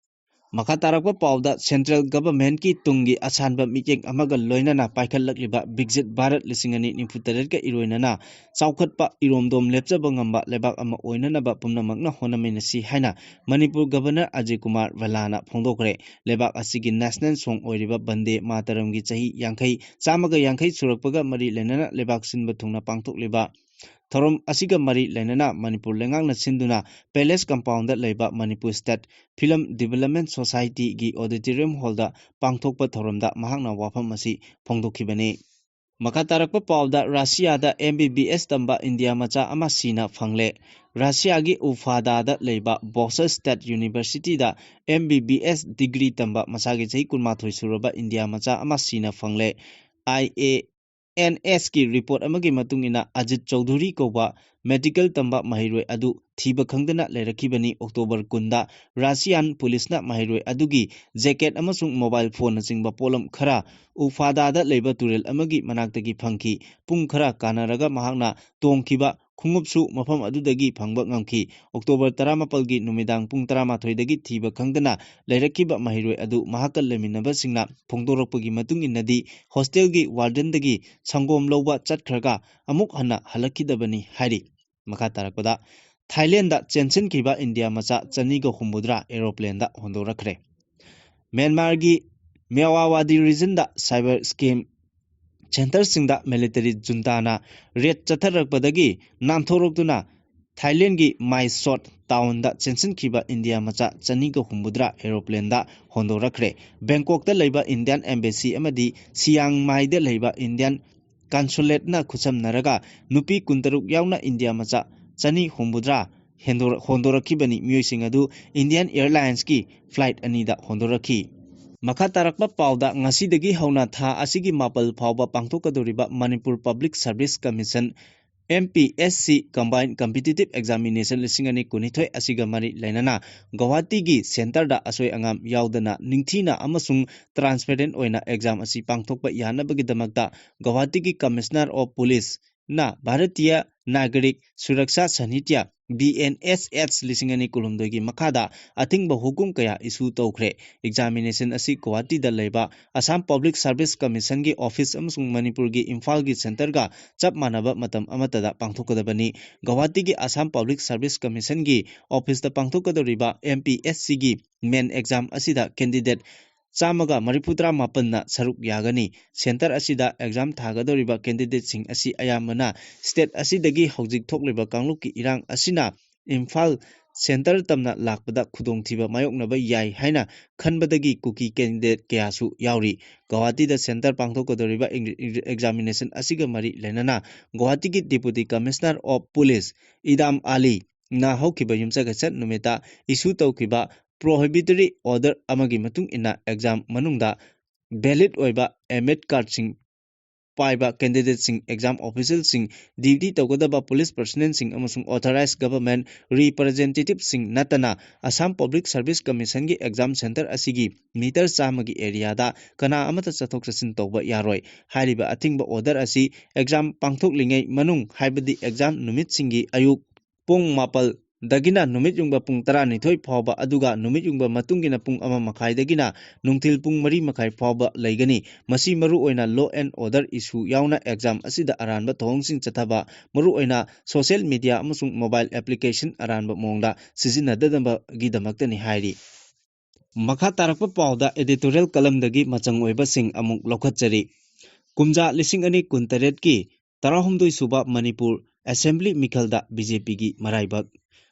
ꯃꯈꯥ ꯇꯥꯔꯛꯄ ꯄꯥꯎꯗ ꯁꯦꯟꯇ꯭ꯔꯦꯜ ꯒꯚꯔꯟꯃꯦꯟꯠꯀꯤ ꯇꯨꯡꯒꯤ ꯑꯁꯥꯟꯕ ꯃꯤꯠꯌꯦꯡ ꯑꯃꯒ ꯂꯣꯏꯅꯅ ꯄꯥꯏꯈꯠꯂꯛꯂꯤꯕ ꯕꯤꯛꯖꯤꯠ ꯚꯥꯔꯠ ꯂꯤꯁꯤꯡ ꯑꯅꯤ ꯅꯤꯐꯨ ꯇꯔꯦꯠꯀ ꯏꯔꯣꯏꯅꯅ ꯆꯥꯎꯈꯠꯄ ꯏꯔꯣꯝꯗꯣꯝ ꯂꯦꯞꯆꯕ ꯉꯝꯕ ꯂꯩꯕꯥꯛ ꯑꯃ ꯑꯣꯏꯅꯅꯕ ꯄꯨꯝꯅꯃꯛꯅ ꯍꯣꯠꯅꯃꯤꯟꯅꯁꯤ ꯍꯥꯏꯅ ꯃꯅꯤꯄꯨꯔ ꯒꯚꯔꯅꯔ ꯑꯖꯌ ꯀꯨꯃꯥꯔ ꯚꯜꯂꯥꯅ ꯐꯣꯡꯗꯣꯛꯈ꯭ꯔꯦ꯫ ꯂꯩꯕꯥꯛ ꯑꯁꯤꯒꯤ ꯅꯦꯁꯅꯦꯜ ꯁꯣꯡ ꯑꯣꯏꯔꯤꯕ ꯕꯟꯗꯦ ꯃꯥꯇꯔꯝꯒꯤ ꯆꯍꯤ ꯌꯥꯡꯈꯩ, ꯆꯥꯝꯃꯒ ꯌꯥꯡꯈꯩ ꯁꯨꯔꯛꯄꯒ ꯃꯔꯤ ꯂꯩꯅꯅ ꯂꯩꯕꯥꯛ ꯁꯤꯟꯕ ꯊꯨꯡꯅ ꯄꯥꯡꯊꯣꯛꯂꯤꯕ ꯊꯧꯔꯝ ꯑꯁꯤꯒ ꯃꯔꯤ ꯂꯩꯅꯅ ꯃꯅꯤꯄꯨꯔ ꯂꯩꯉꯥꯛꯅ ꯁꯤꯟꯗꯨꯅ ꯄꯦꯂꯦꯁ ꯀꯝꯄꯥꯎꯟꯗ ꯂꯩꯕ ꯃꯅꯤꯄꯨꯔ ꯁ꯭ꯇꯦꯠ ꯐꯤꯂꯝ ꯗꯤꯕꯦꯂꯞꯃꯦꯟꯠ ꯁꯣꯁꯥꯏꯇꯤꯒꯤ ꯑꯣꯗꯤꯇꯣꯔꯤꯌꯝ ꯍꯣꯜꯗ ꯄꯥꯡꯊꯣꯛꯄ ꯊꯧꯔꯝꯗ ꯃꯍꯥꯛꯅ ꯋꯥꯐꯝ ꯑꯁꯤ ꯐꯣꯡꯗꯣꯛꯈꯤꯕꯅꯤ꯫ ꯃꯈꯥ ꯇꯥꯔꯛꯄ ꯄꯥꯎꯗ ꯔꯁꯤꯌꯥꯗ ꯑꯦꯝ ꯕꯤ ꯕꯤ ꯑꯦꯁ ꯇꯝꯕ ꯏꯟꯗꯤꯌꯥ ꯃꯆꯥ ꯑꯃ ꯁꯤꯅ ꯐꯪꯂꯦ꯫ ꯔꯁꯤꯌꯥꯒꯤ ꯎꯐꯥꯗꯥꯗ ꯂꯩꯕ ꯕꯣꯁ ꯁ꯭ꯇꯦꯠ ꯌꯨꯅꯤꯚꯔꯁꯤꯇꯤꯗ ꯑꯦꯝ ꯕꯤ ꯕꯤ ꯑꯦꯁ ꯗꯤꯒ꯭ꯔꯤ ꯇꯝꯕ ꯃꯁꯥꯒꯤ ꯆꯍꯤ ꯀꯨꯟꯃꯥꯊꯣꯏ ꯁꯨꯔꯕ ꯏꯟꯗꯤꯌꯥ ꯃꯆꯥ ꯑꯃ ꯁꯤꯅ ꯐꯪꯂꯦ꯫ ꯑꯥꯏ ꯑꯦ ꯑꯦꯟ ꯑꯦꯁꯀꯤ ꯔꯤꯄꯣꯔꯠ ꯑꯃꯒꯤ ꯃꯇꯨꯡ ꯏꯟꯅ, ꯑꯖꯤꯠ ꯆꯧꯙꯨꯔꯤ ꯀꯧꯕ ꯃꯦꯗꯤꯀꯦꯜ ꯇꯝꯕ ꯃꯍꯩꯔꯣꯏ ꯑꯗꯨ ꯊꯤꯕ ꯈꯪꯗꯅ ꯂꯩꯔꯛꯈꯤꯕꯅꯤ꯫ ꯑꯣꯛꯇꯣꯕꯔ ꯀꯨꯟꯗ ꯔꯁꯤꯌꯥꯟ ꯄꯨꯂꯤꯁꯅ ꯃꯍꯩꯔꯣꯏ ꯑꯗꯨꯒꯤ ꯖꯦꯀꯦꯠ ꯑꯃꯁꯨꯡ ꯃꯣꯕꯥꯏꯜ ꯐꯣꯟꯅꯆꯤꯡꯕ ꯄꯣꯠꯂꯝ ꯈꯔ ꯎꯐꯥꯗꯥꯗ ꯂꯩꯕ ꯇꯨꯔꯦꯜ ꯑꯃꯒꯤ ꯃꯅꯥꯛꯇꯒꯤ ꯐꯪꯈꯤ꯫ ꯄꯨꯡ ꯈꯔ ꯀꯥꯟꯅꯔꯒ ꯃꯍꯥꯛꯅ ꯇꯣꯡꯈꯤꯕ ꯈꯣꯡꯎꯞꯁꯨ ꯃꯐꯝ ꯑꯗꯨꯗꯒꯤ ꯐꯪꯕ ꯉꯝꯈꯤ꯫ ꯑꯣꯛꯇꯣꯕꯔ ꯇꯔꯥꯃꯥꯄꯜꯒꯤ ꯅꯨꯃꯤꯗꯥꯡ ꯄꯨꯡ ꯇꯔꯥꯃꯥꯊꯣꯏꯗꯒꯤ ꯊꯤꯕ ꯈꯪꯗꯅ ꯂꯩꯔꯛꯈꯤꯕ ꯃꯍꯩꯔꯣꯏ ꯑꯗꯨ ꯃꯍꯥꯛꯀ ꯂꯩꯃꯤꯟꯅꯕꯁꯤꯡꯅ ꯐꯣꯡꯗꯣꯔꯛꯄꯒꯤ ꯃꯇꯨꯡ ꯏꯟꯅꯗꯤ, ꯍꯣꯁꯇꯦꯜꯒꯤ ꯋꯥꯔꯗꯦꯟꯗꯒꯤ ꯁꯪꯒꯣꯝ ꯂꯧꯕ ꯆꯠꯈ꯭ꯔꯒ ꯑꯃꯨꯛ ꯍꯟꯅ ꯍꯜꯂꯛꯈꯤꯗꯕꯅꯤ ꯍꯥꯏꯔꯤ꯫ ꯃꯈꯥ ꯇꯥꯔꯛꯄꯗ, ꯊꯥꯏꯂꯦꯟꯗ ꯆꯦꯟꯁꯤꯟꯈꯤꯕ ꯏꯟꯗꯤꯌꯥ ꯃꯆꯥ ꯆꯅꯤꯒ ꯍꯨꯝꯐꯨꯇꯔꯥ ꯑꯦꯔꯣꯄ꯭ꯂꯦꯟꯗ ꯍꯣꯟꯗꯣꯔꯛꯈ꯭ꯔꯦ꯫ ꯃ꯭ꯌꯥꯟꯃꯥꯔꯒꯤ ꯃ꯭ꯌꯥꯋꯥꯋꯥꯗꯤ ꯔꯤꯖꯟꯗ ꯁꯥꯏꯕꯔ ꯁ꯭ꯀꯦꯝ ꯁꯦꯟꯇꯔꯁꯤꯡꯗ ꯃꯤꯂꯤꯇꯔꯤ ꯖꯨꯟꯇꯥꯅ ꯔꯦꯗ ꯆꯠꯊꯔꯛꯄꯗꯒꯤ ꯅꯥꯟꯊꯣꯔꯛꯇꯨꯅ ꯊꯥꯏꯂꯦꯟꯒꯤ ꯃꯥꯏꯁꯣꯠ ꯇꯥꯎꯟꯗ ꯆꯦꯟꯁꯤꯟꯈꯤꯕ ꯏꯟꯗꯤꯌꯥ ꯃꯆꯥ ꯆꯅꯤꯒ ꯍꯨꯝꯐꯨꯇꯔꯥ ꯑꯦꯔꯣꯄ꯭ꯂꯦꯟꯗ ꯍꯣꯟꯗꯣꯔꯛꯈ꯭ꯔꯦ꯫ ꯕꯦꯡꯀꯣꯛꯇ ꯂꯩꯕ ꯏꯟꯗꯤꯌꯥꯟ ꯑꯦꯝꯕꯦꯁꯤ ꯑꯃꯗꯤ ꯁꯤꯌꯥꯡ ꯃꯥꯏꯗ ꯂꯩꯕ ꯏꯟꯗꯤꯌꯥꯟ ꯀꯟꯁꯨꯂꯦꯠꯅ ꯈꯨꯠꯁꯝꯅꯔꯒ ꯅꯨꯄꯤ ꯀꯨꯟꯇꯔꯨꯛ ꯌꯥꯎꯅ ꯏꯟꯗꯤꯌꯥ ꯃꯆꯥ ꯆꯅꯤ ꯍꯨꯝꯐꯨꯇꯔꯥ ꯍꯦꯟꯗꯣꯔ-, ꯍꯣꯟꯗꯣꯔꯛꯈꯤꯕꯅꯤ꯫ ꯃꯤꯑꯣꯏꯁꯤꯡ ꯑꯗꯨ ꯏꯟꯗꯤꯌꯥꯟ ꯑꯦꯌꯔꯂꯥꯏꯟꯁꯀꯤ ꯐ꯭ꯂꯥꯏꯠ ꯑꯅꯤꯗ ꯍꯣꯟꯗꯣꯔꯛꯈꯤ꯫ ꯃꯈꯥ ꯇꯥꯔꯛꯄ ꯄꯥꯎꯗ, ꯉꯁꯤꯗꯒꯤ ꯍꯧꯅ ꯊꯥ ꯑꯁꯤꯒꯤ ꯃꯥꯄꯜ ꯐꯥꯎꯕ ꯄꯥꯡꯊꯣꯛꯀꯗꯧꯔꯤꯕ Manipur public service commission, M P S C, combined competitive examination ꯂꯤꯁꯤꯡ ꯑꯅꯤ ꯀꯨꯟꯅꯤꯊꯣꯏ ꯑꯁꯤꯒ ꯃꯔꯤ ꯂꯩꯅꯅ ꯒꯧꯍꯥꯇꯤꯒꯤ ꯁꯦꯟꯇꯔꯗ ꯑꯁꯣꯏ ꯑꯉꯥꯝ ꯌꯥꯎꯗꯅ ꯅꯤꯡꯊꯤꯅ ꯑꯃꯁꯨꯡ ꯇ꯭ꯔꯥꯟꯁꯄꯦꯔꯦꯟ ꯑꯣꯏꯅ ꯑꯦꯛꯖꯥꯝ ꯑꯁꯤ ꯄꯥꯡꯊꯣꯛꯄ ꯌꯥꯅꯕꯒꯤꯗꯃꯛꯇ ꯒꯧꯍꯥꯇꯤꯒꯤ ꯀꯃꯤꯁꯅꯔ ꯑꯣꯐ ꯄꯨꯂꯤꯁꯅ ꯚꯥꯔꯇꯤꯌ ꯅꯥꯒꯔꯤꯛ ꯁꯨꯔꯛꯁꯥ ꯁꯥꯍꯤꯇ꯭ꯌ, ꯕꯤ ꯑꯦꯟ ꯑꯦꯁ ꯑꯦꯁ ꯂꯤꯁꯤꯡ ꯑꯅꯤ ꯀꯨꯟꯍꯨꯝꯗꯣꯏꯒꯤ ꯃꯈꯥꯗ ꯑꯊꯤꯡꯕ ꯍꯨꯀꯨꯝ ꯀꯌꯥ ꯏꯁꯨ ꯇꯧꯈ꯭ꯔꯦ꯫ ꯑꯦꯛꯖꯥꯃꯤꯅꯦꯁꯟ ꯑꯁꯤ ꯒꯧꯍꯥꯇꯤꯗ ꯂꯩꯕ ꯑꯁꯥꯝ ꯄꯕ꯭ꯂꯤꯛ ꯁꯔꯚꯤꯁ ꯀꯃꯤꯁꯟꯒꯤ ꯑꯣꯐꯤꯁ ꯑꯃꯁꯨꯡ ꯃꯅꯤꯄꯨꯔꯒꯤ ꯏꯝꯐꯥꯜꯒꯤ ꯁꯦꯟꯇꯔꯒ ꯆꯞ ꯃꯥꯟꯅꯕ ꯃꯇꯝ ꯑꯃꯠꯇꯗ ꯄꯥꯡꯊꯣꯛꯀꯗꯕꯅꯤ꯫ ꯒꯧꯍꯥꯇꯤꯒꯤ ꯑꯁꯥꯝ ꯄꯕ꯭ꯂꯤꯛ ꯁꯔꯚꯤꯁ ꯀꯃꯤꯁꯟꯒꯤ ꯑꯣꯐꯤꯁꯇ ꯄꯥꯡꯊꯣꯛꯀꯗꯧꯔꯤꯕ ꯑꯦꯝ ꯄꯤ ꯑꯦꯁ ꯁꯤꯒꯤ ꯃꯦꯟ ꯑꯦꯛꯖꯥꯝ ꯑꯁꯤꯗ ꯀꯦꯟꯗꯤꯗꯦꯠ ꯆꯥꯝꯃꯒ ꯃꯔꯤꯐꯨꯇꯔꯥ ꯃꯥꯄꯟꯅ ꯁꯔꯨꯛ ꯌꯥꯒꯅꯤ꯫ ꯁꯦꯟꯇꯔ ꯑꯁꯤꯗ ꯑꯦꯛꯖꯥꯝ ꯊꯥꯒꯗꯧꯔꯤꯕ ꯀꯦꯟꯗꯤꯗꯦꯠꯁꯤꯡ ꯑꯁꯤ ꯑꯌꯥꯝꯕꯅ ꯁ꯭ꯇꯦꯠ ꯑꯁꯤꯗꯒꯤ ꯍꯧꯖꯤꯛ ꯊꯣꯛꯂꯤꯕ ꯀꯥꯡꯂꯨꯞꯀꯤ ꯏꯔꯥꯡ ꯑꯁꯤꯅ ꯏꯝꯐꯥꯜ center ꯇꯝꯅ ꯂꯥꯛꯄꯗ ꯈꯨꯗꯣꯡꯊꯤꯕ ꯃꯥꯌꯣꯛꯅꯕ ꯌꯥꯏ ꯍꯥꯏꯅ ꯈꯟꯕꯗꯒꯤ ꯀꯨꯀꯤ candidate ꯀꯌꯥꯁꯨ ꯌꯥꯎꯔꯤ꯫ ꯒꯧꯍꯥꯇꯤꯗ center ꯄꯥꯡꯊꯣꯛꯀꯗꯧꯔꯤꯕ examination ꯑꯁꯤꯒ ꯃꯔꯤ ꯂꯩꯅꯅ ꯒꯧꯍꯥꯇꯤꯒꯤ Deputy Commissioner of Police ꯏꯗꯥꯝ Ali ꯅ ꯍꯧꯈꯤꯕ ꯌꯨꯝꯁꯀꯩꯁ ꯅꯨꯃꯤꯠꯇ issue ꯇꯧꯈꯤꯕ prohibitory order ꯑꯃꯒꯤ ꯃꯇꯨꯡ ꯏꯟꯅ exam ꯃꯅꯨꯡꯗ valid ꯑꯣꯏꯕ admit cardꯁꯤꯡ ꯄꯥꯏꯕ candidateꯁꯤꯡ, exam officialꯁꯤꯡ, duty ꯇꯧꯒꯗꯕ police personnelꯁꯤꯡ ꯑꯃꯁꯨꯡ authorized government representativeꯁꯤꯡ ꯅꯠꯇꯅ Assam Public Service Commissionꯒꯤ exam center ꯑꯁꯤꯒꯤ meter ꯆꯥꯝꯃꯒꯤ areaꯗ ꯀꯅꯥ ꯑꯃꯠꯇ ꯆꯠꯊꯣꯛ ꯆꯠꯁꯤꯟ ꯇꯧꯕ ꯌꯥꯔꯣꯏ꯫ ꯍꯥꯏꯔꯤꯕ ꯑꯊꯤꯡꯕ order ꯑꯁꯤ exam ꯄꯥꯡꯊꯣꯛꯂꯤꯉꯩ ꯃꯅꯨꯡ, ꯍꯥꯏꯕꯗꯤ exam ꯅꯨꯃꯤꯠꯁꯤꯡꯒꯤ ꯑꯌꯨꯛ ꯄꯨꯡ ꯃꯥꯄꯜꯗꯒꯤꯅ ꯅꯨꯃꯤꯠ ꯌꯨꯡꯕ ꯄꯨꯡ ꯇꯔꯥꯅꯤꯊꯣꯏ ꯐꯥꯎꯕ, ꯑꯗꯨꯒ ꯅꯨꯃꯤꯠ ꯌꯨꯡꯕ ꯃꯇꯨꯡꯒꯤꯅ ꯄꯨꯡ ꯑꯃ ꯃꯈꯥꯏꯗꯒꯤꯅ ꯅꯨꯡꯊꯤꯜ ꯄꯨꯡ ꯃꯔꯤ ꯃꯈꯥꯏ ꯐꯥꯎꯕ ꯂꯩꯒꯅꯤ꯫ ꯃꯁꯤ ꯃꯔꯨꯑꯣꯏꯅ law and order issue ꯌꯥꯎꯅ exam ꯑꯁꯤꯗ ꯑꯔꯥꯟꯕ ꯊꯧꯑꯣꯡꯁꯤꯡ ꯆꯠꯊꯕ, ꯃꯔꯨꯑꯣꯏꯅ social media ꯑꯃꯁꯨꯡ mobile application ꯑꯔꯥꯟꯕ ꯃꯑꯣꯡꯗ ꯁꯤꯖꯤꯟꯅꯗꯅꯕꯒꯤꯗꯃꯛꯇꯅꯤ ꯍꯥꯏꯔꯤ꯫ ꯃꯈꯥ ꯇꯥꯔꯛꯄ ꯄꯥꯎꯗ editorial columnꯗꯒꯤ ꯃꯆꯪ ꯑꯣꯏꯕꯁꯤꯡ ꯑꯃꯨꯛ ꯂꯧꯈꯠꯆꯔꯤ꯫ ꯀꯨꯝꯖꯥ ꯂꯤꯁꯤꯡ ꯑꯅꯤ ꯀꯨꯟꯇꯔꯦꯠꯀꯤ ꯇꯔꯥꯍꯨꯝꯗꯣꯏ ꯁꯨꯕ ꯃꯅꯤꯄꯨꯔ assembly ꯃꯤꯈꯜꯗ BJPꯒꯤ ꯃꯔꯥꯏꯕꯛ꯫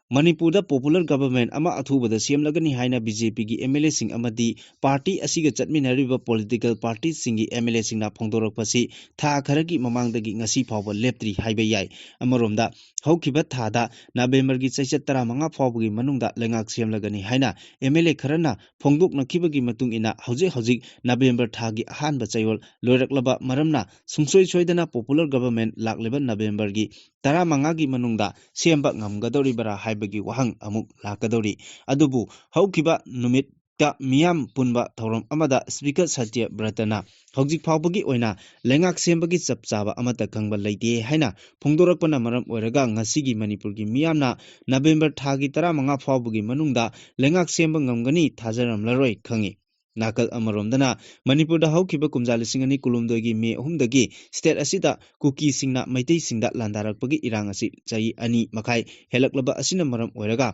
ꯃꯅꯤꯄꯨꯔꯗ popular government ꯑꯃ ꯑꯊꯨꯕꯗ ꯁꯦꯝꯂꯒꯅꯤ ꯍꯥꯏꯅ BJPꯒꯤ MLAꯁꯤꯡ ꯑꯃꯗꯤ party ꯑꯁꯤꯒ ꯆꯠꯃꯤꯟꯅꯔꯤꯕ political partyꯁꯤꯡꯒꯤ MLAꯁꯤꯡꯅ ꯐꯣꯡꯗꯣꯔꯛꯄꯁꯤ ꯊꯥ ꯈꯔꯒꯤ ꯃꯃꯥꯡꯗꯒꯤ ꯉꯁꯤ ꯐꯥꯎꯕ ꯂꯦꯞꯇ꯭ꯔꯤ ꯍꯥꯏꯕ ꯌꯥꯏ꯫ ꯑꯃꯔꯣꯝꯗ ꯍꯧꯈꯤꯕ ꯊꯥꯗ Novemberꯒꯤ ꯆꯩꯆꯠ ꯇꯔꯥꯃꯉꯥ ꯐꯥꯎꯕꯒꯤ ꯃꯅꯨꯡꯗ ꯂꯩꯉꯥꯛ ꯁꯦꯝꯂꯒꯅꯤ ꯍꯥꯏꯅ MLA ꯈꯔꯅ ꯐꯣꯡꯗꯣꯛꯅꯈꯤꯕꯒꯤ ꯃꯇꯨꯡ ꯏꯟꯅ ꯍꯧꯖꯤꯛ ꯍꯧꯖꯤꯛ November ꯊꯥꯒꯤ ꯑꯍꯥꯟꯕ ꯆꯌꯣꯜ ꯂꯣꯏꯔꯛꯂꯕ ꯃꯔꯝꯅ ꯁꯨꯡꯁꯣꯏ ꯁꯣꯏꯗꯅ popular government ꯂꯥꯛꯂꯤꯕ Novemberꯒꯤ ꯇꯔꯥꯃꯉꯥꯒꯤ ꯃꯅꯨꯡꯗ ꯁꯦꯝꯕ ꯉꯝꯒꯗꯧꯔꯤꯕꯔꯥ ꯍꯥꯏꯕꯒꯤ ꯋꯥꯍꯪ ꯑꯃꯨꯛ ꯂꯥꯛꯀꯗꯧꯔꯤ꯫ ꯑꯗꯨꯕꯨ ꯍꯧꯈꯤꯕ ꯅꯨꯃꯤꯠꯇ ꯃꯤꯌꯥꯝ ꯄꯨꯟꯕ ꯊꯧꯔꯝ ꯑꯃꯗ Speaker ꯁꯇ꯭ꯌꯕ꯭ꯔꯇꯅ ꯍꯧꯖꯤꯛ ꯐꯥꯎꯕꯒꯤ ꯑꯣꯏꯅ ꯂꯩꯉꯥꯛ ꯁꯦꯝꯕꯒꯤ ꯆꯞ ꯆꯥꯕ ꯑꯃꯠꯇ ꯈꯪꯕ ꯂꯩꯇꯦ ꯍꯥꯏꯅ ꯐꯣꯡꯗꯣꯔꯛꯄꯅ ꯃꯔꯝ ꯑꯣꯏꯔꯒ ꯉꯁꯤꯒꯤ ꯃꯅꯤꯄꯨꯔꯒꯤ ꯃꯤꯌꯥꯝꯅ November ꯊꯥꯒꯤ ꯇꯔꯥꯃꯉꯥ ꯐꯥꯎꯕꯒꯤ ꯃꯅꯨꯡꯗ ꯂꯩꯉꯥꯛ ꯁꯦꯝꯕ ꯉꯝꯒꯅꯤ ꯊꯥꯖꯔꯝꯂꯔꯣꯏ ꯈꯪꯉꯤ꯫ ꯅꯥꯀꯜ ꯑꯃꯔꯣꯝꯗꯅ ꯃꯅꯤꯄꯨꯔꯗ ꯍꯧꯈꯤꯕ ꯀꯨꯝꯖꯥ ꯂꯤꯁꯤꯡ ꯑꯅꯤ ꯀꯨꯟꯍꯨꯝꯗꯣꯏꯒꯤ May ꯑꯍꯨꯝꯗꯒꯤ state ꯑꯁꯤꯗ ꯀꯨꯀꯤꯁꯤꯡꯅ ꯃꯩꯇꯩꯁꯤꯡꯗ ꯂꯥꯟꯗꯥꯔꯛꯄꯒꯤ ꯏꯔꯥꯡ ꯑꯁꯤ ꯆꯍꯤ ꯑꯅꯤ ꯃꯈꯥꯏ ꯍꯦꯜꯂꯛꯂꯕ ꯑꯁꯤꯅ ꯃꯔꯝ ꯑꯣꯏꯔꯒ